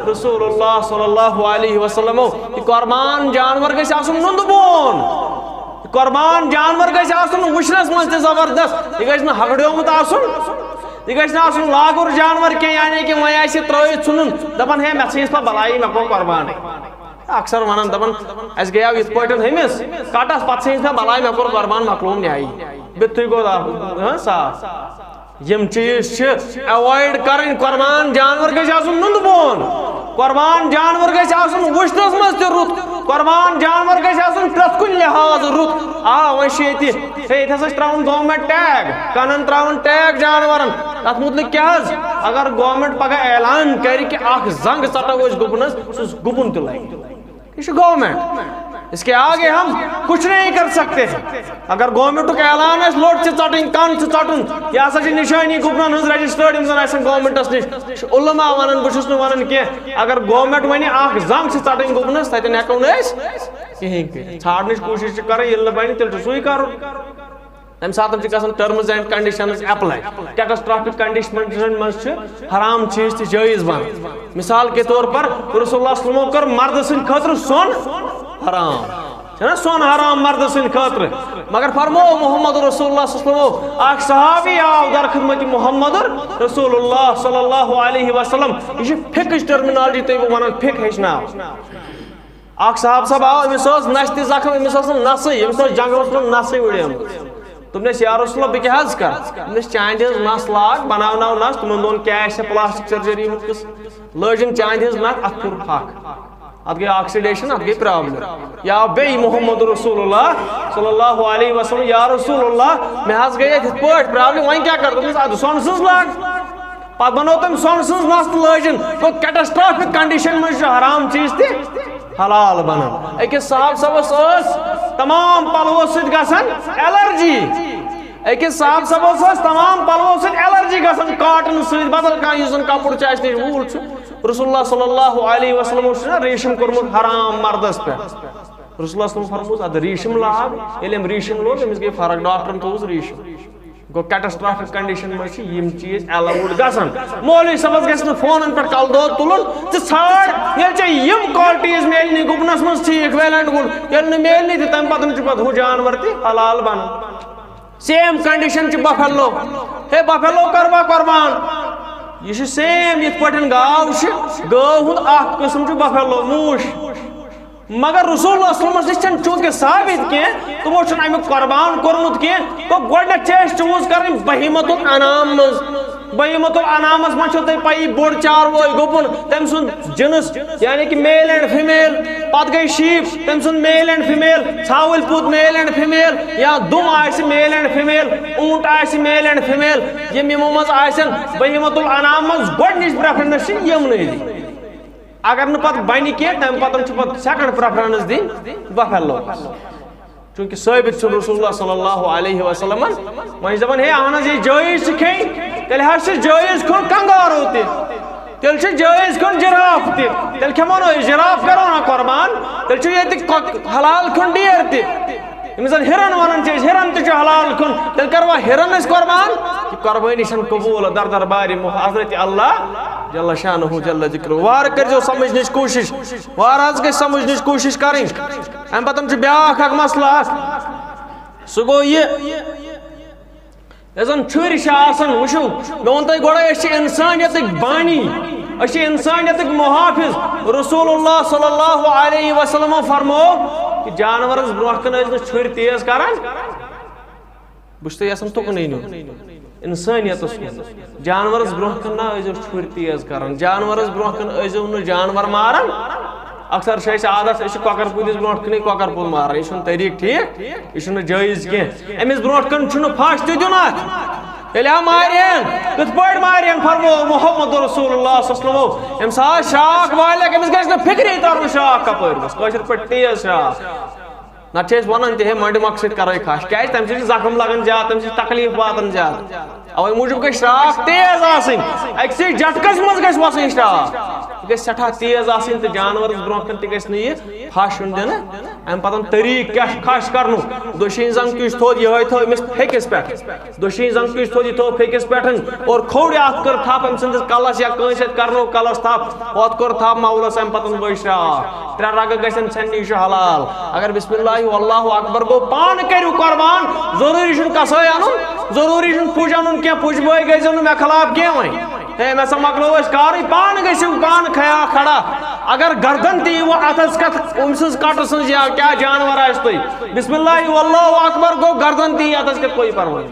رسول اللہ صلی اللہ علیہ وسلمو، یہِ قربان جانور گژھِ آسُن نُنٛدٕ بون۔ یہِ قربان جانور گژھِ آسُن وٕچھنس منٛز تہِ زبردست، یہِ گژھِ نہٕ ہگڑیومُت آسُن۔ یہِ گژھِ نہٕ آسُن لاگُر جانور کینٛہہ، یعنی کہِ وۄنۍ آسہِ یہِ ترٲوِتھ ژھٕنُن، دپان ہے مےٚ ژھٕنِس پتہٕ بلائی، مےٚ کوٚر قربانٕے۔ اکثر ونان دپان، اسہِ گٔیاو یِتھ پٲٹھۍ ہُمِس کٹس، پتہٕ ژھٕنِس مےٚ بلائی، مےٚ کوٚر قربان، مۄکلووُم نیاہی۔ بیٚتھٕے گوٚو دا-، ہاں، صاف۔ یِم چیٖز چھِ avoid کرٕنۍ۔ قربان جانور گژھِ آسُن نُنٛدٕ بون۔ قربان جانور گژھِ آسُن وٕچھنَس منٛز تہِ رُت۔ قربان جانور گژھِ آسُن پرٛٮ۪تھ کُنہِ لحاظہٕ رُت۔ آ، وۄنۍ چھِ ییٚتہِ، ہے، ییٚتہِ ہسا چھِ ترٛاوُن government tag، کنن ترٛاوُن tag جانورن۔ تتھ مُتعلق کیٛاہ حظ؟ اگر government پگاہ اعلان کرِ کہِ اکھ زنگ ژٹو أسۍ گُپنس، سُہ گُپن تہِ لگہِ۔ یہ چھُ government، اس کے آگے ہم کچھ نہیں کر سکتے ہیں۔ اگر governmentُک اعلان آسہِ، لوٚٹ چھِ ژٹٕنۍ، کن چھِ ژٹُن، یہِ ہسا چھِ نشٲنی گُپنن ہٕنٛز registered، یِم زن آسن governmentس نِش۔ یہِ چھُ علماء ونان، بہٕ چھُس نہٕ ونان کینٛہہ۔ اگر government ونہِ اکھ زنگ چھِ ژٹٕنۍ گُپنس، تتٮ۪ن ہٮ۪کو نہٕ أسۍ کِہیٖنۍ کٔرِتھ۔ ژھانڈنٕچ کوٗشش چھِ کرٕنۍ، ییٚلہِ نہٕ بنہِ، تیٚلہِ چھُ سُے کرُن۔ تمہِ ساتہٕ چھِ گژھان terms and conditions apply۔ Catastrophic condition منٛز چھِ حرام چیٖز تہِ جٲیز بنان۔ مثال کے طور پر رسول اللہ صلی اللہ علیہ وسلم کٔر مردٕ سٕنٛدِ خٲطرٕ سۄن حرام۔ چھُنہ سۄن حرام مردٕ سٕنٛدِ خٲطرٕ؟ مگر فرموو محمد رسول اللہ صلی اللہ علیہ وسلم، اکھ صحابی آو در خدمت محمد رسول اللہ صلی اللہ علیہ وسلم۔ یہِ چھِ فقہٕچ terminology تۄہہِ بہٕ ونان، فقہ ہیٚچھناو۔ اکھ صحابہٕ صٲب آو، أمِس ٲس نَسہِ تہِ زخم، أمِس ٲس نہٕ نَسٕے، أمِس ٲس جنٛگلَس منٛز نَسٕے وٕڑیمٕژ۔ دوٚپنَس، "یا رسول اللہ، بہٕ کیٛاہ حظ کَرٕ؟" دوٚپنَس، "چانہِ ہٕنٛز نَس لاگ، بَناوناو نَس۔" تِمَن دۄہَن کیٛاہ آسہِ ہا پلاسٹک سرجری ہُنٛد قٕصہٕ، لٲجِن چانہِ ہٕنٛز نَس، اَتھ پھیوٚر پھَکھ، اَتھ گٔے آکسیڈیشن، اَتھ گٔے پرابلم۔ یا بیٚیہِ محمد رسول اللہ صلی اللہ علیہ وسلم، یا رسول اللہ، مےٚ حظ گٔے اَتھ یِتھ پٲٹھۍ پرابلم، وۄنۍ کیٛاہ کَرٕ؟ دوٚپمَس، اَدٕ سۄنہٕ سٕنٛز لاگ۔ پتہٕ بنٲو تٔمۍ سۄنہٕ سٕنٛز نَس تہٕ لٲجِن۔ گوٚو، کیٹاسٹرافک کنڈیشن منٛز چھُ حرام چیٖز تہِ حلال بنان۔ أکِس صحابہٕ صٲبس ٲس تمام پلوو سۭتۍ گژھان الرجی۔ أکِس صحابہٕ صٲبس ٲس تمام پلوو سۭتۍ الرجی گژھان، کاٹن سۭتۍ، بدل کانٛہہ یُس زن کپُر چھُ اَسہِ نِش ووٗل چھُ۔ رسول اللہ صلی اللہ علیہ وسلم اوس نا ریٖشم کوٚرمُت حرام مردس پٮ۪ٹھ۔ رسول اللہ صلی اللہ علیہ وسلم فرموس، "ادٕ ریٖشم لاگ۔" ییٚلہِ أمۍ ریٖشم لوگ، أمِس گٔے فرق، ڈاکٹرن تھوٚوُس ریٖشم۔ گوٚو، کیٹاسٹرافک کنڈیشن منٛز چھِ یِم چیٖز الاؤڈ گژھان۔ مولوی صٲبس گژھِ نہٕ فونن پٮ۪ٹھ کلہٕ دود تُلُن، ژٕ ژھانڈ، ییٚلہِ ژےٚ یِم qualities میلنی، گُپنس منٛز ٹھیٖک، ویلنٹ گُپن، ییٚلہِ نہٕ میلنی تہِ، تمہِ پتہٕ چھُ پتہٕ ہُہ جانور تہِ حلال بنان۔ سیم کنڈیشن چھِ بفیلو۔ ہے بفیلو کروا قربان؟ یہِ چھُ سیم یِتھ پٲٹھۍ گاو چھِ، گٲو ہُنٛد اکھ قٕسم چھُ بفیلو، موٗش۔ مگر رسول اللہ صلی اللہ علیہ وسلمس نِش چھنہٕ چونکہ ثابت کینٛہہ، تِمو چھُنہٕ امیُک قربان کوٚرمُت کینٛہہ۔ گوٚو، گۄڈٕنیتھ چھِ اَسہِ choose کرٕنۍ بہیمۃ الانعام منٛز۔ بہیمۃ الانعامس منٛز چھو تۄہہِ پَیی، بوٚڑ چاروٲے گُپن، تٔمۍ سُنٛد جنس، یعنی کہ male and female، پتہٕ گٔے sheep، تٔمۍ سُنٛد male and female، ژھاوٕلۍ پوٗت male and female، یا دُم آسہِ male and female، اوٗنٹ آسہِ male and female، یِم یِمو منٛز آسن بہیمۃ الانعام منٛز گۄڈٕنِچ preference چھِ یِمنٕے۔ اگر نہٕ پتہٕ بنہِ کینٛہہ، تمہِ پتہٕ چھُ پتہٕ second preference دِنۍ بفیلوس۔ چونکہ ثٲبت چھُ رسول اللہ صلی اللہ علیہ وسلمن، وۄنۍ چھِ دپان، ہے اہن حظ، یہِ جٲیز چھِ کھیٚنۍ، تیٚلہِ حظ چھِ جٲیز کھیوٚن کنگارو تہِ، تیٚلہِ چھِ جٲیز کھیوٚن جراف تہِ، تیٚلہِ کھٮ۪مو نہٕ أسۍ جراف، کرو نہ قربان، تیٚلہِ چھُ ییٚتہِ کۄ-، حلال کھیوٚن ڈیر تہِ۔ ییٚمِس زَن ہِرَن وَنان چھِ أسۍ، ہِرَن تہِ چھُ حلال کھیوٚن، تیٚلہِ کَروا ہِرَن أسۍ قۄربان؟ یہِ قۄربٲنی چھَنہٕ قبوٗل در دربارِ مُح-، حضرت اللہ جل شانہ جل ذکرہ۔ وارٕ کٔرۍزیو سَمجھنٕچ کوٗشِش، وارٕ حظ گژھِ سَمجھنٕچ کوٗشِش کَرٕنۍ۔ اَمہِ پَتہٕ چھُ بیٛاکھ اَکھ مسلہٕ اَتھ، سُہ گوٚو یہِ، یۄس زَن چھُرۍ چھِ آسان، وٕچھِو، مےٚ ووٚن تۄہہِ گۄڈَے، أسۍ چھِ اِنسٲنیتٕکۍ بانی، أسۍ چھِ اِنسٲنیتٕکۍ محافظ۔ رسول اللہ صلی اللہ علیہ وسلم فرمو کہ جانورس برونٛہہ کُن ٲسۍ نہٕ چھُرۍ تیز کران۔ بہٕ چھُس تۄہہِ یژھان تُکنُے نیُن اِنسٲنیتس کُن۔ جانورس برونٛہہ کُن نہ ٲسۍزیو چھُرۍ تیز کران، جانورس برونٛہہ کُن ٲسۍزیو نہٕ جانور ماران۔ اکثر چھُ اَسہِ عادت، أسۍ چھِ کۄکر پوٗتِس برونٛٹھ کُنٕے کۄکر پوٗت ماران، یہِ چھُنہٕ طریٖقہٕ ٹھیٖک، یہِ چھُنہٕ جٲیز کینٛہہ۔ أمِس برونٛٹھ کُن چھُنہٕ پھش تہِ دیُن اَتھ۔ ییٚلہِ ہا مارِہن، کِتھ پٲٹھۍ مارِہن؟ فرمو محمد رسول اللہ صلی اللہ علیہ وسلم، أمِس آو شراکھ والیک، أمِس گژھِ نہٕ فِکرے ترُن شراکھ کپٲرۍ گوٚژھ، کٲشِر پٲٹھۍ تیز شراکھ۔ نتہٕ چھِ أسۍ ونان تہِ، ہے، مۄنڈِ مۄکھٕ سۭتۍ کرو یہِ کھش۔ کیازِ؟ تمہِ سۭتۍ چھِ زخم لگان زیادٕ، تمہِ سۭتۍ چھِ تکلیف واتان زیادٕ۔ اوے موٗجوٗب گژھِ شراکھ تیز آسٕنۍ، أکسٕے جھٹکس منٛز گژھِ وسٕنۍ شراکھ۔ یہِ گژھِ سٮ۪ٹھاہ تیز آسٕنۍ تہٕ جانورس برونٛہہ کُن تہِ گژھِ نہٕ یہِ پھش یُن دِنہٕ۔ امہِ پتہٕ طریٖقہٕ کیٛاہ چھُ کھش کرنُک؟ دٔچھِنۍ زنٛگ تُج تھوٚد، یِہوٚے تھٲو أمِس پھیٚکِس پٮ۪ٹھ۔ دٔچھِنۍ زنٛگ تُج تھوٚد، یہِ تھٲو پھیٚکِس پٮ۪ٹھ۔ اور کھوٚوڑِ اَتھ کٔر تھپھ أمۍ سٕنٛدِس کلس یا کٲنٛسہِ ہٮ۪تھ کرنوو کلس تھپھ، ہۄتھ کوٚر تھپھ مولس، امہِ پتہٕ ؤج شراکھ۔ ترٛےٚ رگہٕ گژھن ژھٮ۪ننہِ، یہِ چھُ حلال۔ اگر بسم اللہ واللہ اکبر گوٚو، پانہٕ کٔرِو قربان، ضروٗری چھُنہٕ کسٲے اَنُن، ضروٗری چھُنہٕ پُج اَنُن کینٛہہ، پُج بٲے گٔژھۍزیو نہٕ مےٚ خلاف کینٛہہ وۄنۍ۔ ہے، مےٚ سا مۄکلٲو أسۍ کارٕے، پانہٕ گٔژھِو پانہٕ کھیا کھڑا۔ اگر گردن تہِ یی وۄنۍ اَتھس کٮ۪تھ أمۍ سٕنٛز کٹہٕ سٕنٛز یا کیٛاہ جانور آسہِ تُہۍ، بسم اللہ واللہ اکبر گوٚو، گردن تہِ یی اَتھس کٮ۪تھ، کوئی پرواے،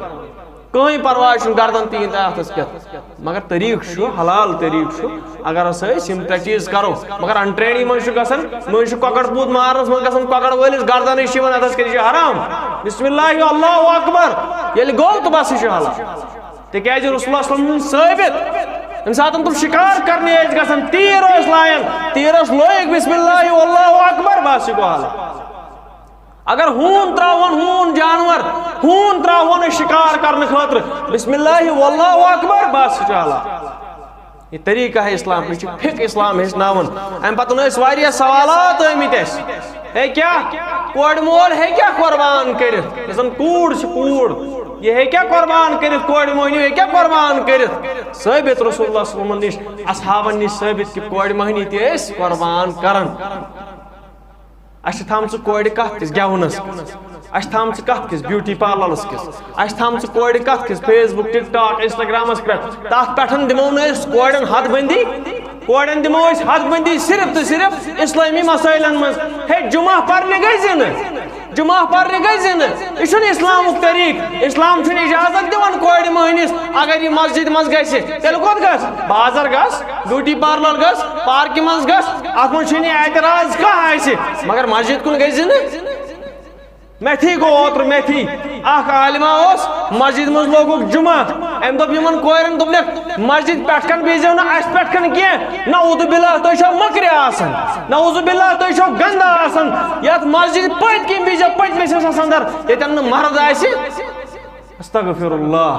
کٕہٕنۍ پرواے چھُنہٕ، گردن تہِ یی تۄہہِ اَتھس کٮ۪تھ۔ مگر طریٖقہٕ چھُ، حلال طریٖقہٕ چھُ، اگر ہسا أسۍ یِم ترٛےٚ چیٖز کرو۔ مگر untrained منٛز چھُ گژھان، مٔنٛزۍ چھُ کۄکر پوٗت مارنس منٛز گژھان، کۄکر وٲلِس گردنٕے چھِ یِوان، اَتھس کٮ۪تھ، یہِ چھُ حرام۔ بسم اللہ، اللہ اکبر، ییٚلہِ گوٚو تہٕ بس، یہِ چھُ حلال۔ تِکیٛازِ رسول اللہ صلی اللہ علیہ وسلم سُنٛد ثٲبت، ییٚمہِ ساتہٕ تِم شِکار کرنہِ ٲسۍ گژھان، تیٖر ٲسۍ لایان، تیٖرس لویُک بسم اللہ واللہ اکبر، بس یہِ گوٚو حلال۔ اگر ہوٗن ترٛاوہون، ہوٗن جانور، ہوٗن ترٛاوہون أسۍ شِکار کرنہٕ خٲطرٕ، بسم اللہ واللہ اکبر، بس یہِ چھُ حلال۔ یہِ طریٖقہ ہے اسلام، یہِ چھُ فقہ اسلام ہیٚچھناوان۔ اَمہِ پتہٕ ٲسۍ واریاہ سوالات آمٕتۍ اَسہِ۔ ہے کیٛاہ؟ کورِ مول ہیٚکیٛاہ قۄربان کٔرِتھ؟ یۄس زن کوٗر چھِ، کوٗر، یہِ ہیٚکیٛاہ قۄربان کٔرِتھ؟ کورِ مۄہنیو ہیٚکیٛاہ قۄربان کٔرِتھ؟ ثٲبت رسول اللہ صلی اللہ علیہ وسلمن نِش، اصحابن نِش ثٲبت کہِ کورِ مۄہنی تہِ ٲسۍ قۄربان کران۔ اَسہِ چھِ تھامژٕ کورِ کَتھ کِس گٮ۪ونَس، اَسہِ چھِ تھامژٕ کَتھ کِس بیوٹی پارلرس کِس، اَسہِ چھِ تھامژٕ کورِ کَتھ کِس Facebook، TikTok، Instagramس پٮ۪ٹھ۔ تَتھ پٮ۪ٹھ دِمو نہٕ أسۍ کورٮ۪ن حد بندی۔ کورٮ۪ن دِمو أسۍ حد بندی صرف تہٕ صرف اسلٲمی مسٲیلن منٛز۔ ہے، جمعہ پرنہِ گٔے زِنہٕ، جمعہ پرنہِ گٔے زِنہٕ۔ یہِ چھُنہٕ اسلامُک طریٖقہٕ۔ اسلام چھُنہٕ اجازت دِوان کورِ مٔہنِس، اگر یہِ مسجد منٛز گژھِ، تیٚلہِ کوٚت گژھ؟ بازر گژھ، بیوٹی پارلر گژھ، پارکہِ منٛز گژھ، اتھ منٛز چھُنہٕ اعتراض کانٛہہ آسہِ، مگر مسجد کُن گٔے زِنہٕ۔ مےٚ تھی گوٚو اوترٕ، مےٚ تھی۔ اکھ عالمہ اوس مسجد منٛز، لوگُکھ جمعہ۔ أمۍ دوٚپ یِمن کورٮ۪ن، دوٚپنکھ، "مسجد پٮ۪ٹھ کن بیٚہزیو نہٕ اسہِ پٮ۪ٹھ کن کینٛہہ۔ نعوذ باللہ، تُہۍ چھِو مٔکرِ آسان۔ نعوذ باللہ، تُہۍ چھِو گنٛدٕ آسان۔ یتھ مسجد پٔتۍ کِنۍ بیٚہزیو، پٔتمِس حصس اندر، ییٚتٮ۪ن نہٕ مرد آسہِ۔" استغفر اللہ،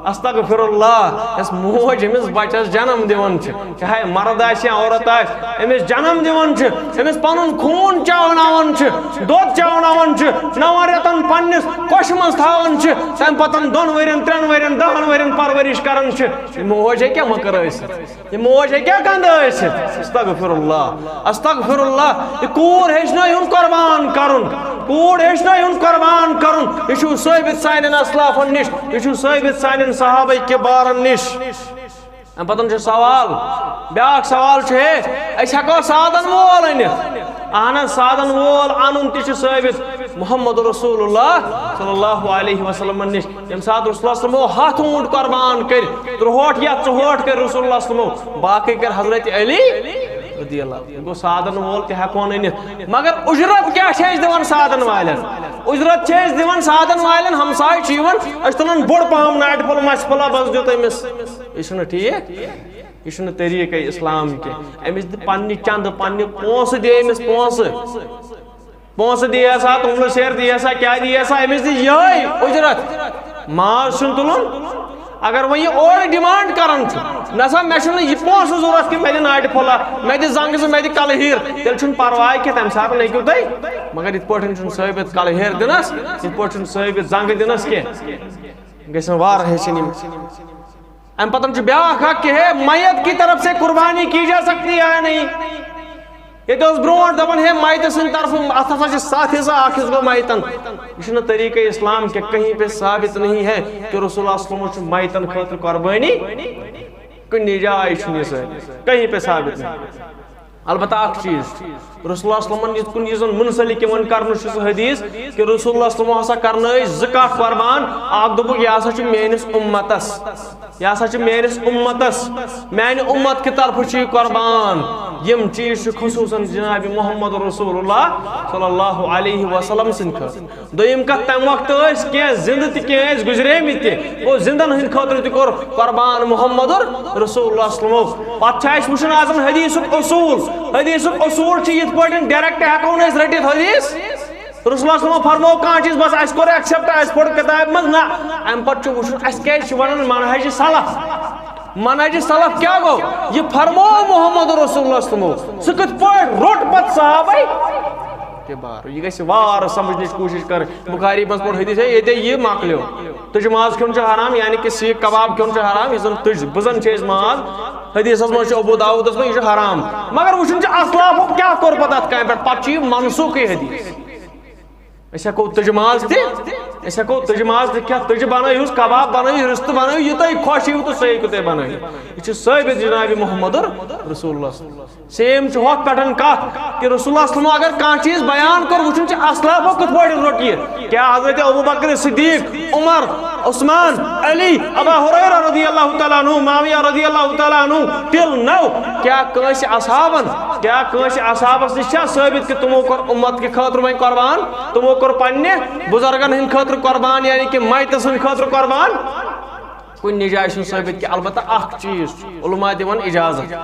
استغفر اللہ۔ یۄس موج أمِس بچس جنم دِوان چھِ، چاہے مرد آسہِ یا عورت آسہِ، أمِس جنم دِوان چھِ، أمِس پنُن خوٗن چاوناوان چھِ، دۄد چاوناوان چھِ، نون رٮ۪تن پننِس کۄشہِ منٛز تھاوان چھِ، تمہِ پتن دۄن ؤرین، ترٛٮ۪ن ؤرین، دہن ؤرین پرورش کران چھِ۔ یہِ موج ہیٚکیٛاہ مٔکٕر ٲسِتھ؟ یہِ موج ہیٚکیٛاہ گنٛدٕ ٲسِتھ؟ استغفر اللہ، استغفر اللہ۔ یہِ کوٗر ہیٚچھنٲیہُن قربان کرُن، کوٗر ہیٚچھنٲیہُن قربان کرُن۔ یہِ چھُ ثٲبت سانٮ۪ن اسلافن نِش، یہِ چھُ ثٲبت سانٮ۪ن صحابہ کبارن نِش۔ امہِ پتہٕ چھُ سوال، بیٛاکھ سوال چھُ، ہے، أسۍ ہٮ۪کو سادن وول أنِتھ؟ اہن حظ، سادن وول انُن تہِ چھُ ثٲبت محمد رسول اللہ صلی اللہ علیہ وسلمن نِش۔ ییٚمہِ ساتہٕ رسول اللہ صلی اللہ علیہ وسلمو ہتھ اوٗنٹ قربان کٔرۍ، ترٛوہٲٹھ یا ژُہٲٹھ کٔرۍ رسول اللہ صلی اللہ علیہ وسلمو، باقٕے کٔرۍ حضرت علی رضی اللہ عنہ۔ گوٚو، سادن وول تہِ ہٮ۪کون أنِتھ، مگر اُجرت کیٛاہ چھِ أسۍ دِوان سادن والٮ۪ن؟ اُجرت چھِ أسۍ دِوان سادن والٮ۪ن، ہمساے چھِ یِوان، أسۍ چھِ تُلان بوٚڑ پہم ناٹہِ پھوٚل، مَژِ پھوٚلہ بس دیُت أمِس۔ یہِ چھُنہٕ ٹھیٖک، یہِ چھُنہٕ طریٖقے اسلام کینٛہہ۔ أمِس دِ پننہِ چندٕ، پننہِ پونٛسہٕ دِ أمِس پونٛسہٕ۔ پونٛسہٕ دِیہِ ہسا، توٚملہٕ سیر دِیہِ ہسا، کیٛاہ دِیہِ ہسا، أمِس دِ یِہوٚے اُجرت۔ ماز چھُنہٕ تُلُن۔ اگر وۄنۍ یہِ اورٕ ڈِمانڈ کران چھُ، "نہ سا، مےٚ چھُنہٕ یہِ پونٛسہٕ ضوٚرتھ کینٛہہ، مےٚ دِ ناٹہِ پھوٚلہ، مےٚ دِ زنٛگہٕ زٕ، مےٚ دِ کلہٕ ہیٖر"، تیٚلہِ چھُنہٕ پرواے کینٛہہ، تَمہِ ساتہٕ ہیٚکِو تُہۍ۔ مگر یِتھ پٲٹھۍ چھُنہٕ ثٲبت کلہٕ ہیٖر دِنَس، یِتھ پٲٹھۍ چھُنہٕ ثٲبت زنٛگہٕ دِنَس کینٛہہ۔ گژھن واریاہ ہیٚچھِنۍ یِم۔ امہِ پتہٕ چھُ بیٛاکھ حق کہ ہے میت کی طرف سے قربانی کی جا سکتی ہے یا نہیں۔ ییٚتہِ اوس برونٛٹھ دپان ہے میتہٕ سٕنٛدِ طرفہٕ اتھ ہسا چھِ ستھ حصہٕ، اکھ حصہٕ گوٚو میتن۔ یہِ چھُنہٕ طریٖقہ اسلام کینٛہہ، کہیں پہ ثابت نہیں ہے کہ رسول اللہ صلی اللہ علیہ وسلم چھُ میتن خٲطرٕ قربٲنی، کُنہِ جایہِ چھُنہٕ یہِ ثٲبت، کہیں پہ ثابت نہیں۔ البتہ اکھ چیٖز، رسول اللہ صلی اللہ علیہ وسلمن یِتھ کُن یُس زن منسلک یِوان کرنہٕ چھُ سُہ حدیث کہ رسول اللہ صلی اللہ علیہ وسلم ہسا کرنٲے زٕ کٹھ قربان، اکھ دوٚپُکھ، "یہِ ہسا چھُ میٲنِس اُمتس، یہِ ہسا چھُ میٲنِس اُمتس، میانہِ اُمت کہِ طرفہٕ چھُ یہِ قربان۔" یِم چیٖز چھِ خصوٗصاً جناب محمد رسول اللہ صلی اللہ علیہ وسلم سٕنٛدِ خٲطرٕ۔ دوٚیِم کتھ، تمہِ وقتہٕ ٲسۍ کینٛہہ زِندٕ تہِ، کینٛہہ ٲسۍ گُزریمٕتۍ تہِ۔ گوٚو، زِندن ہٕنٛدِ خٲطرٕ تہِ کوٚر قربان محمد رسول اللہ صلی اللہ علیہ وسلمو۔ پتہٕ چھُ اَسہِ وٕچھُن آز زن حدیثُک اصوٗل۔ حدیثُک اصوٗل چھُ یِتھ پٲٹھۍ direct ہٮ۪کو نہٕ أسۍ رٔٹِتھ حدیث۔ رسول اللہ صلی اللہ علیہ وسلمو فرموو کانٛہہ چیٖز، بس اَسہِ کوٚر accept، اَسہِ پوٚر کِتابہِ منٛز، نہ۔ اَمہِ پتہٕ چھُ وٕچھُن اَسہِ کیٛازِ چھِ ونان منہج سلف۔ منہج سلف کیٛاہ گوٚو؟ یہِ فرموو محمد رسول اللہ صلی اللہ علیہ وسلمو۔ سُہ کِتھ پٲٹھۍ روٚٹ پتہٕ صحابے؟ کبار۔ یہِ گژھِ وارٕ سمجھنٕچ کوٗشِش کرٕنۍ۔ بخاری منٛز پوٚر حدیث ہے، ییٚتہِ یہِ مۄکلیو۔ تُجہِ ماز کھیوٚن چھُ حرام، یعنی کہ سیٖکھ کباب کھیوٚن چھُ حرام، یُس زن تُج، بُزان چھِ أسۍ ماز۔ حدیثس منٛز چھُ ابو داؤدس منٛز، یہِ چھُ حرام۔ مگر وٕچھُن چھُ اسلافو کیٛاہ کوٚر پتہٕ اتھ کامہِ پٮ۪ٹھ، پتہٕ چھُ یہِ منسوخٕے حدیث۔ أسۍ ہٮ۪کو تُجہِ ماز تہِ، أسۍ ہٮ۪کو تُجہِ ماز تہِ کھٮ۪تھ، تُجہِ بنٲیہوس، کباب بنٲیِو، رِستہٕ بنٲیِو، یہِ تۄہہِ خۄش یِیِو تہٕ سُہ ہیٚکِو تُہۍ بنٲیِتھ۔ یہِ چھُ ثٲبت جناب محمد رسول اللہ۔ Same چھُ ہۄتھ پٮ۪ٹھ کتھ کہِ رسول اللہ صلی اللہ علیہ وسلم اگر کانٛہہ چیٖز بیان کوٚر، وٕچھُن چھُ اسلافو کِتھ پٲٹھۍ روٚٹ یہِ۔ کیٛاہ حضرت ابوبکر صدیق، عمر، عثمان، علی، ابا ہریرہ رضی اللہ تعالیٰ عنہ، معاویہ رضی اللہ تعالیٰ عنہ، till now، کیٛاہ کٲنٛسہِ اصحابن، کیٛاہ کٲنٛسہِ اصحابس نِش چھا ثٲبت کہِ تِمو کوٚر اُمت کہِ خٲطرٕ وۄنۍ قربان، تِمو کوٚر پننہِ بُزرگن ہٕنٛدِ خٲطرٕ قربان، یعنی کہِ میتہٕ سٕنٛدِ خٲطرٕ قربان؟ کُنہِ جایہِ چھُنہٕ ثٲبت کینٛہہ۔ البتہ اکھ چیٖز چھُ علماء دِوان اجازت،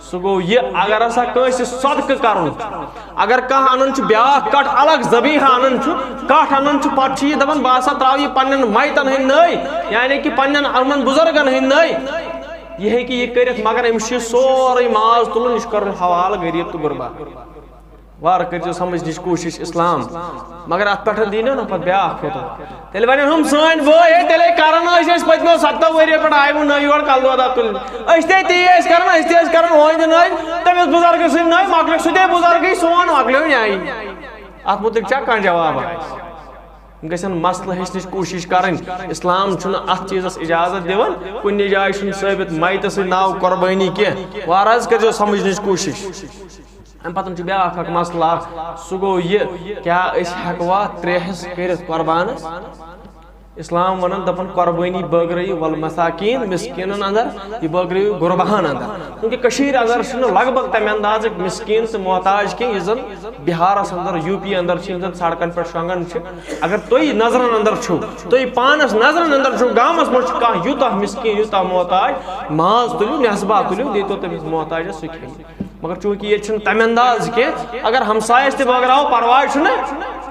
سُہ گوٚو یہِ، اگر ہسا کٲنٛسہِ صدقہٕ کرُن چھُ، اگر کانٛہہ انان چھُ بیٛاکھ کٹھ الگ، ذبیحہ انان چھُ، کٹھ انان چھُ، پتہٕ چھُ یہِ دپان، "بہٕ ہسا ترٛاوٕ یہِ پننٮ۪ن میتن ہٕنٛدۍ نٲے، یعنی کہِ پننٮ۪ن یِمن بُزرگن ہٕنٛدۍ نٲے"، یہِ ہیٚکہِ یہِ کٔرِتھ، مگر أمِس چھُ یہِ سورُے ماز تُلُن، یہِ چھُ کرُن حوالہٕ غریب تہٕ غربا۔ وارٕ کٔرۍزیو سمجھنٕچ کوٗشِش اسلام، مگر اتھ پٮ۪ٹھ دی نہ نفر بیٛاکھ فوٹو۔ تیٚلہِ ونن ہُم سٲنۍ بٲے، ہے، تیٚلے کران ٲسۍ أسۍ پٔتمیو ستو ؤریو پٮ۪ٹھ آیہِ وۄنۍ نٔے یور کلہٕ دود اَتھ تُلنہِ۔ أسۍ تہِ تی ٲسۍ کران، أسۍ تہِ ٲسۍ کران، ہُہنٛدِ نٔے، تٔمِس بُزرگہٕ سٕنٛدۍ نٔے، مۄکلیو سُہ تہِ بُزرگٕے، سون مۄکلیو یہِ۔ اتھ مُتعلق چھا کانٛہہ جواب؟ گژھن مسلہٕ ہیٚچھنٕچ کوٗشِش کرٕنۍ۔ اسلام چھُنہٕ اتھ چیٖزس اجازت دِوان۔ کُنہِ جایہِ چھُنہٕ ثٲبت میتس سۭتۍ ناو قۄربٲنی کینٛہہ۔ وارٕ حظ کٔرۍزیو سمجھنٕچ کوٗشِش۔ امہِ پتہٕ چھُ بیٛاکھ اکھ مسلہٕ اکھ، سُہ گوٚو یہِ، کیٛاہ أسۍ ہٮ۪کوا ترٛےٚ حصہٕ کٔرِتھ قۄربانس؟ اسلام ونان، دپان، قۄربٲنی بٲگرٲیِو، والمساکین، مسکینن اندر، یہِ بٲگرٲیِو غرباہن اندر۔ چونکہ کٔشیٖرِ اندر چھُنہٕ لگ بھگ تمہِ اندازٕکۍ مسکین تہٕ محتاج کینٛہہ، یُس زن بہارس اندر، یو پی اندر چھِ، یِم زن سڑکن پٮ۪ٹھ شۄنگان چھِ۔ اگر تُہۍ نظرن اندر چھِو، تُہۍ پانس نظرن اندر چھِو، گامس منٛز چھُ کانٛہہ یوٗتاہ مسکین، یوٗتاہ محتاج، ماز تُلِو، نٮ۪صبا تُلِو، دِتو تٔمِس محتاجس، سُہ کھیٚیہِ۔ مگر چونکہ ییٚتہِ چھُنہٕ تَمہِ انداز کینٛہہ، اگر ہمسایَس تہِ بٲگراوو، پرواے چھُنہٕ۔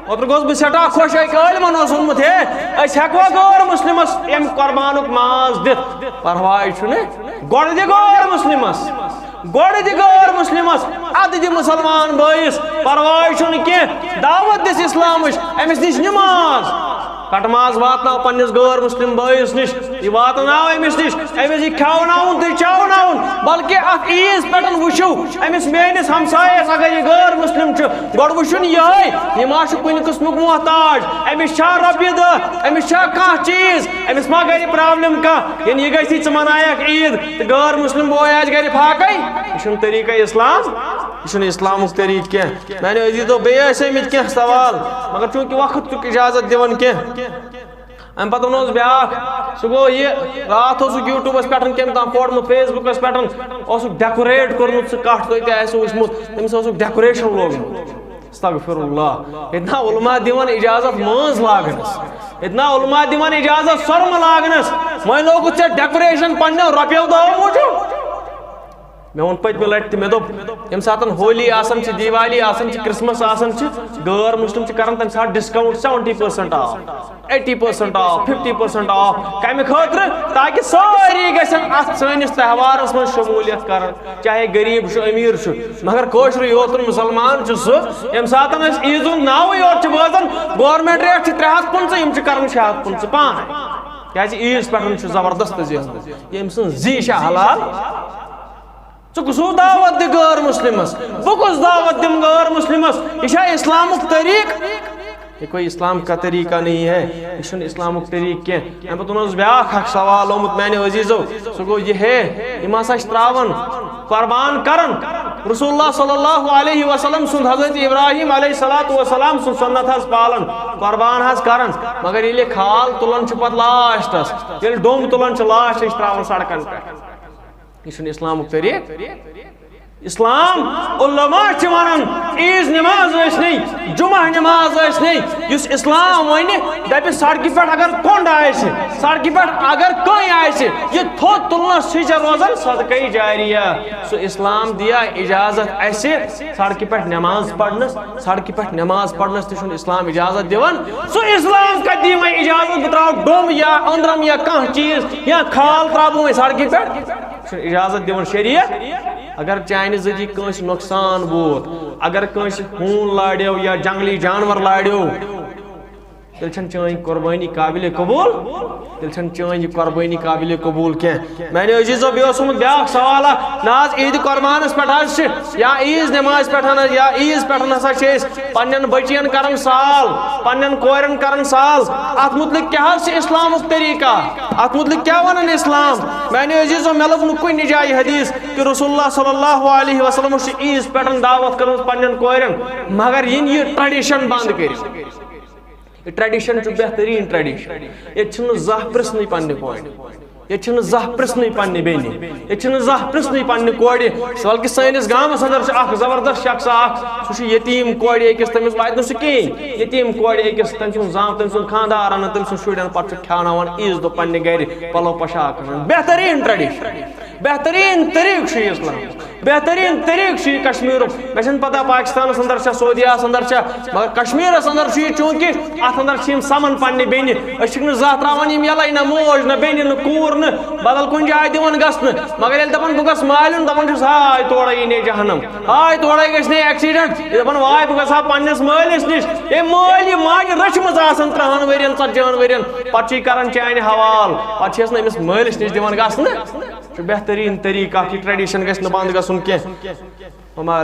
اوترٕ گوس بہٕ سٮ۪ٹھاہ خۄش، أکۍ عٲلمَن اوس ووٚنمُت، ہے، أسۍ ہٮ۪کوا غٲر مُسلِمَس اَمہِ قۄربانُک ماز دِتھ؟ پرواے چھُنہٕ، گۄڈٕ دِ غٲر مُسلِمَس، گۄڈٕ دِ غٲر مُسلِمَس، اَدٕ دِ مُسلمان بٲیِس، پرواے چھُنہٕ کینٛہہ۔ دعوت دِس اِسلامٕچ، أمِس نِش نِماز، کٹہٕ ماز واتناو پننِس غٲر مُسلِم بٲیِس نِش، یہِ واتناو أمِس نِش، أمِس یہِ کھیاوناوُن تہٕ چاوناوُن، بلکہِ اتھ عیٖز پٮ۪ٹھ وٕچھِو أمِس میٲنِس ہمسایس، اگر یہِ غٲر مُسلِم چھُ، گۄڈٕ وٕچھُن یِہوٚے، یہِ ما چھُ کُنہِ قٕسمُک محتاج، أمِس چھا رۄپیہِ دہ، أمِس چھا کانٛہہ چیٖز، أمِس ما گرِ پرابلم کانٛہہ، یِنہٕ یہِ گژھِ ژٕ منایکھ عیٖد تہٕ غٲر مُسلِم بوے آسہِ گرِ فاقے۔ یہِ چھُنہٕ طریٖقہ اسلام، یہِ چھُنہٕ اسلامُک طریٖقہٕ کینٛہہ۔ میانیو عزیزو، بیٚیہِ ٲسۍ آمٕتۍ کینٛہہ سوال، مگر چوٗنٛکہِ وقت چھُکھ اجازت دِوان کینٛہہ۔ امہِ پتہٕ اوٚن اوس بیٛاکھ، سُہ گوٚو یہِ، راتھ اوسُکھ YouTubeس پٮ۪ٹھ کٔمۍ تام کھولمُت، Facebookس پٮ۪ٹھ اوسُکھ decorate کوٚرمُت سُہ کٹھ، تۄہہِ تہِ آسِوٕ وٕچھمُت، تٔمِس اوسُکھ decoration لوگمُت۔ استغفر اللہ۔ ییٚتہِ نا علماء دِوان اجازت مٲنٛز لاگنس، ییٚتہِ نا علماء دِوان اجازت سۄرمہٕ لاگنس، وۄنۍ لوگُتھ ژےٚ decoration پننیو رۄپیو دۄہو موٗجوٗب۔ مےٚ ووٚن پٔتمہِ لٹہِ تہِ، مےٚ دوٚپ، ییٚمہِ ساتہٕ ہولی آسان چھِ، دیوالی آسان چھِ، Christmas آسان چھِ، غٲر مُسلِم چھِ کران تَمہِ ساتہٕ discount، seventy percent off، eighty percent off، fifty percent off۔ کَمہِ خٲطرٕ؟ تاکہِ سٲری گژھن اَتھ سٲنِس تہوارَس منٛز شموٗلیت کران، چاہے غریٖب چھُ، أمیٖر چھُ۔ مگر کٲشرُے یوت نہٕ، مُسلمان چھُ سُہ، ییٚمہِ ساتہٕ أسۍ عیٖد ہُنٛد ناوٕے یوت چھِ بوزان، government rate چھِ ترٛےٚ ہَتھ پٕنٛژٕہ، یِم چھِ کران شےٚ ہَتھ پٕنٛژٕہ پانَے۔ کیٛازِ عیٖذ پٮ۪ٹھ چھُ زبردست زینُن۔ ییٚمۍ سٕنٛز زی چھےٚ حلال۔ ژٕ کُس دعوت دِ غٲر مُسلِمس؟ بہٕ کُس دعوت دِمہٕ غٲر مُسلِمس؟ یہِ چھا اِسلامُک طریٖقہٕ؟ یہ کوئی اسلام کا طریقہ نہیں ہے، یہِ چھُنہٕ اِسلامُک طریٖقہٕ کینٛہہ۔ اَمہِ پتہٕ اوس بیٛاکھ اکھ سوال آمُت میانہِ عزیٖزو، سُہ گوٚو یہِ ہے، یِم ہسا چھِ ترٛاوان، قۄربان کران۔ رسول اللہ صلی اللہ علیہ وسلم سُنٛد، حضرت ابراہیم علیہ الصلوۃ والسلام سُنٛد سُنت حظ پالان، قۄربان حظ کران، مگر ییٚلہِ کھال تُلان چھِ پتہٕ لاسٹس، ییٚلہِ ڈوٚم تُلان چھِ لاسٹس، چھِ ترٛاوان سڑکن پٮ۪ٹھ۔ یہِ چھُنہٕ اِسلامُک طریٖقہٕ۔ اِسلام، علماء چھِ وَنان، عیٖذ نٮ۪ماز ٲسۍ نٕے، جُمعہ نٮ۪ماز ٲسۍ نٕے، یُس اِسلام وَنہِ، دَپہِ، سڑکہِ پٮ۪ٹھ اگر کۄنٛڈ آسہِ، سڑکہِ پٮ۪ٹھ اگر کٔنۍ آسہِ، یہِ تھوٚد تُلنَس سۭتۍ چھےٚ روزان صدقے جاریہ۔ سُہ اِسلام دِیا اِجازت اَسہِ سڑکہِ پٮ۪ٹھ نٮ۪ماز پَرنَس؟ سڑکہِ پٮ۪ٹھ نٮ۪ماز پَرنَس تہِ چھُنہٕ اِسلام اِجازت دِوان۔ سُہ اِسلام کَتہِ دِیہِ وۄنۍ اِجازت بہٕ ترٛاوٕ ڈوٚم یا أنٛدرَم یا کانٛہہ چیٖز یا کھال ترٛاوٕ بہٕ وۄنۍ سڑکہِ پٮ۪ٹھ؟ چھُنہٕ اجازت دِوان شریعت۔ اگر چانہِ ذٔریعہٕ کٲنٛسہِ نۄقصان ووت، اگر کٲنٛسہِ ہوٗن لاریو یا جنگلی جانور لاریو، تیٚلہِ چھَنہٕ چٲنۍ قۄربٲنی قابلِ قبوٗل، تیٚلہِ چھَنہٕ چٲنۍ یہِ قۄربٲنی قابلِ قبوٗل کینٛہہ۔ میانہِ عزیٖزو، بیٚیہِ اوس آمُت بیٛاکھ سوال اکھ، نہ حظ، عیٖدِ قۄربانَس پٮ۪ٹھ حظ چھِ یا عیٖذ نٮ۪مازِ پٮ۪ٹھ حظ یا عیٖذ پٮ۪ٹھ ہسا چھِ أسۍ پننٮ۪ن بٔچین کران سال، پننٮ۪ن کورٮ۪ن کران سال۔ اتھ مُتعلِق کیٛاہ حظ چھِ اسلامُک طریٖقہ؟ اتھ مُتعلِق کیٛاہ ونان اسلام؟ میانہِ عزیٖزو، مےٚ لوٚب نہٕ کُنہِ جایہِ حدیث کہِ رسول اللہ صلی اللہ علیہ وسلم چھُ عیٖذ پٮ۪ٹھ دعوت کٔرمٕژ پننٮ۪ن کورٮ۪ن، مگر یِن یہِ tradition بنٛد کٔرِو۔ یہِ tradition چھُ بہتریٖن tradition۔ ییٚتہِ چھِنہٕ زانٛہہ پرٛژھنٕے پننہِ کورِ۔ ییٚتہِ چھِنہٕ زانٛہہ پرٛژھنٕے پننہِ بیٚنہِ۔ ییٚتہِ چھِنہٕ زانٛہہ پرٛژھنٕے پننہِ کورِ۔ بلکہِ سٲنِس گامَس اندر چھُ اکھ زبردست شخص اکھ، سُہ چھُ یتیٖم کورِ أکِس، تٔمِس واتہِ نہٕ سُہ کِہیٖنۍ۔ یتیٖم کورِ أکِس، تٔمۍ سُنٛد زام، تٔمۍ سُنٛد خانٛدار اَنان، تٔمۍ سُنٛد شُرۍ اَنان، پتہٕ چھُ کھیٛاوناوان عیٖذ دۄہ پننہِ گرِ پلو پوشاک اَنان۔ بہتریٖن tradition، بہتریٖن طریٖقہٕ چھُ یہِ اسلام۔ بہتریٖن طریٖقہٕ چھُ یہِ کشمیٖرُک۔ مےٚ چھَنہٕ پتہ پاکستانَس اندر چھا، سعودیاہَس اندر چھا، مگر کشمیٖرَس اندر چھُ یہِ، چوٗنٛکہِ اَتھ اندر چھِ یِم سَمان پننہِ بیٚنہِ۔ أسۍ چھِکھ نہٕ زانٛہہ ترٛاوان یِم یَلَے، نہ موج، نہ بیٚنہِ، نہ کوٗر، نہ بدل کُنہِ جایہِ دِوان گژھنہٕ۔ مگر ییٚلہِ دَپان، بہٕ گژھٕ مالیُن، دَپان چھِس، ہاے تورَے یی نے جہنم، ہاے تورَے گژھِ نے accident۔ یہِ دَپان، واے، بہٕ گژھٕ ہا پننِس مٲلِس نِش۔ ہے مٲلۍ، یہِ ماجہِ رٔچھمٕژ آسان تٕرٛہَن ؤرِین، ژَتجِہَن ؤرِین، پَتہٕ چھُ یہِ کران چانہِ حوالہٕ، پَتہٕ چھِ أسۍ نہٕ أمِس مٲلِس نِش دِوان گژھنہٕ۔ چھُ بہتریٖن طریٖقہٕ اکھ، یہِ tradition گژھِ نہٕ بنٛد گژھُن کینٛہہ۔ وما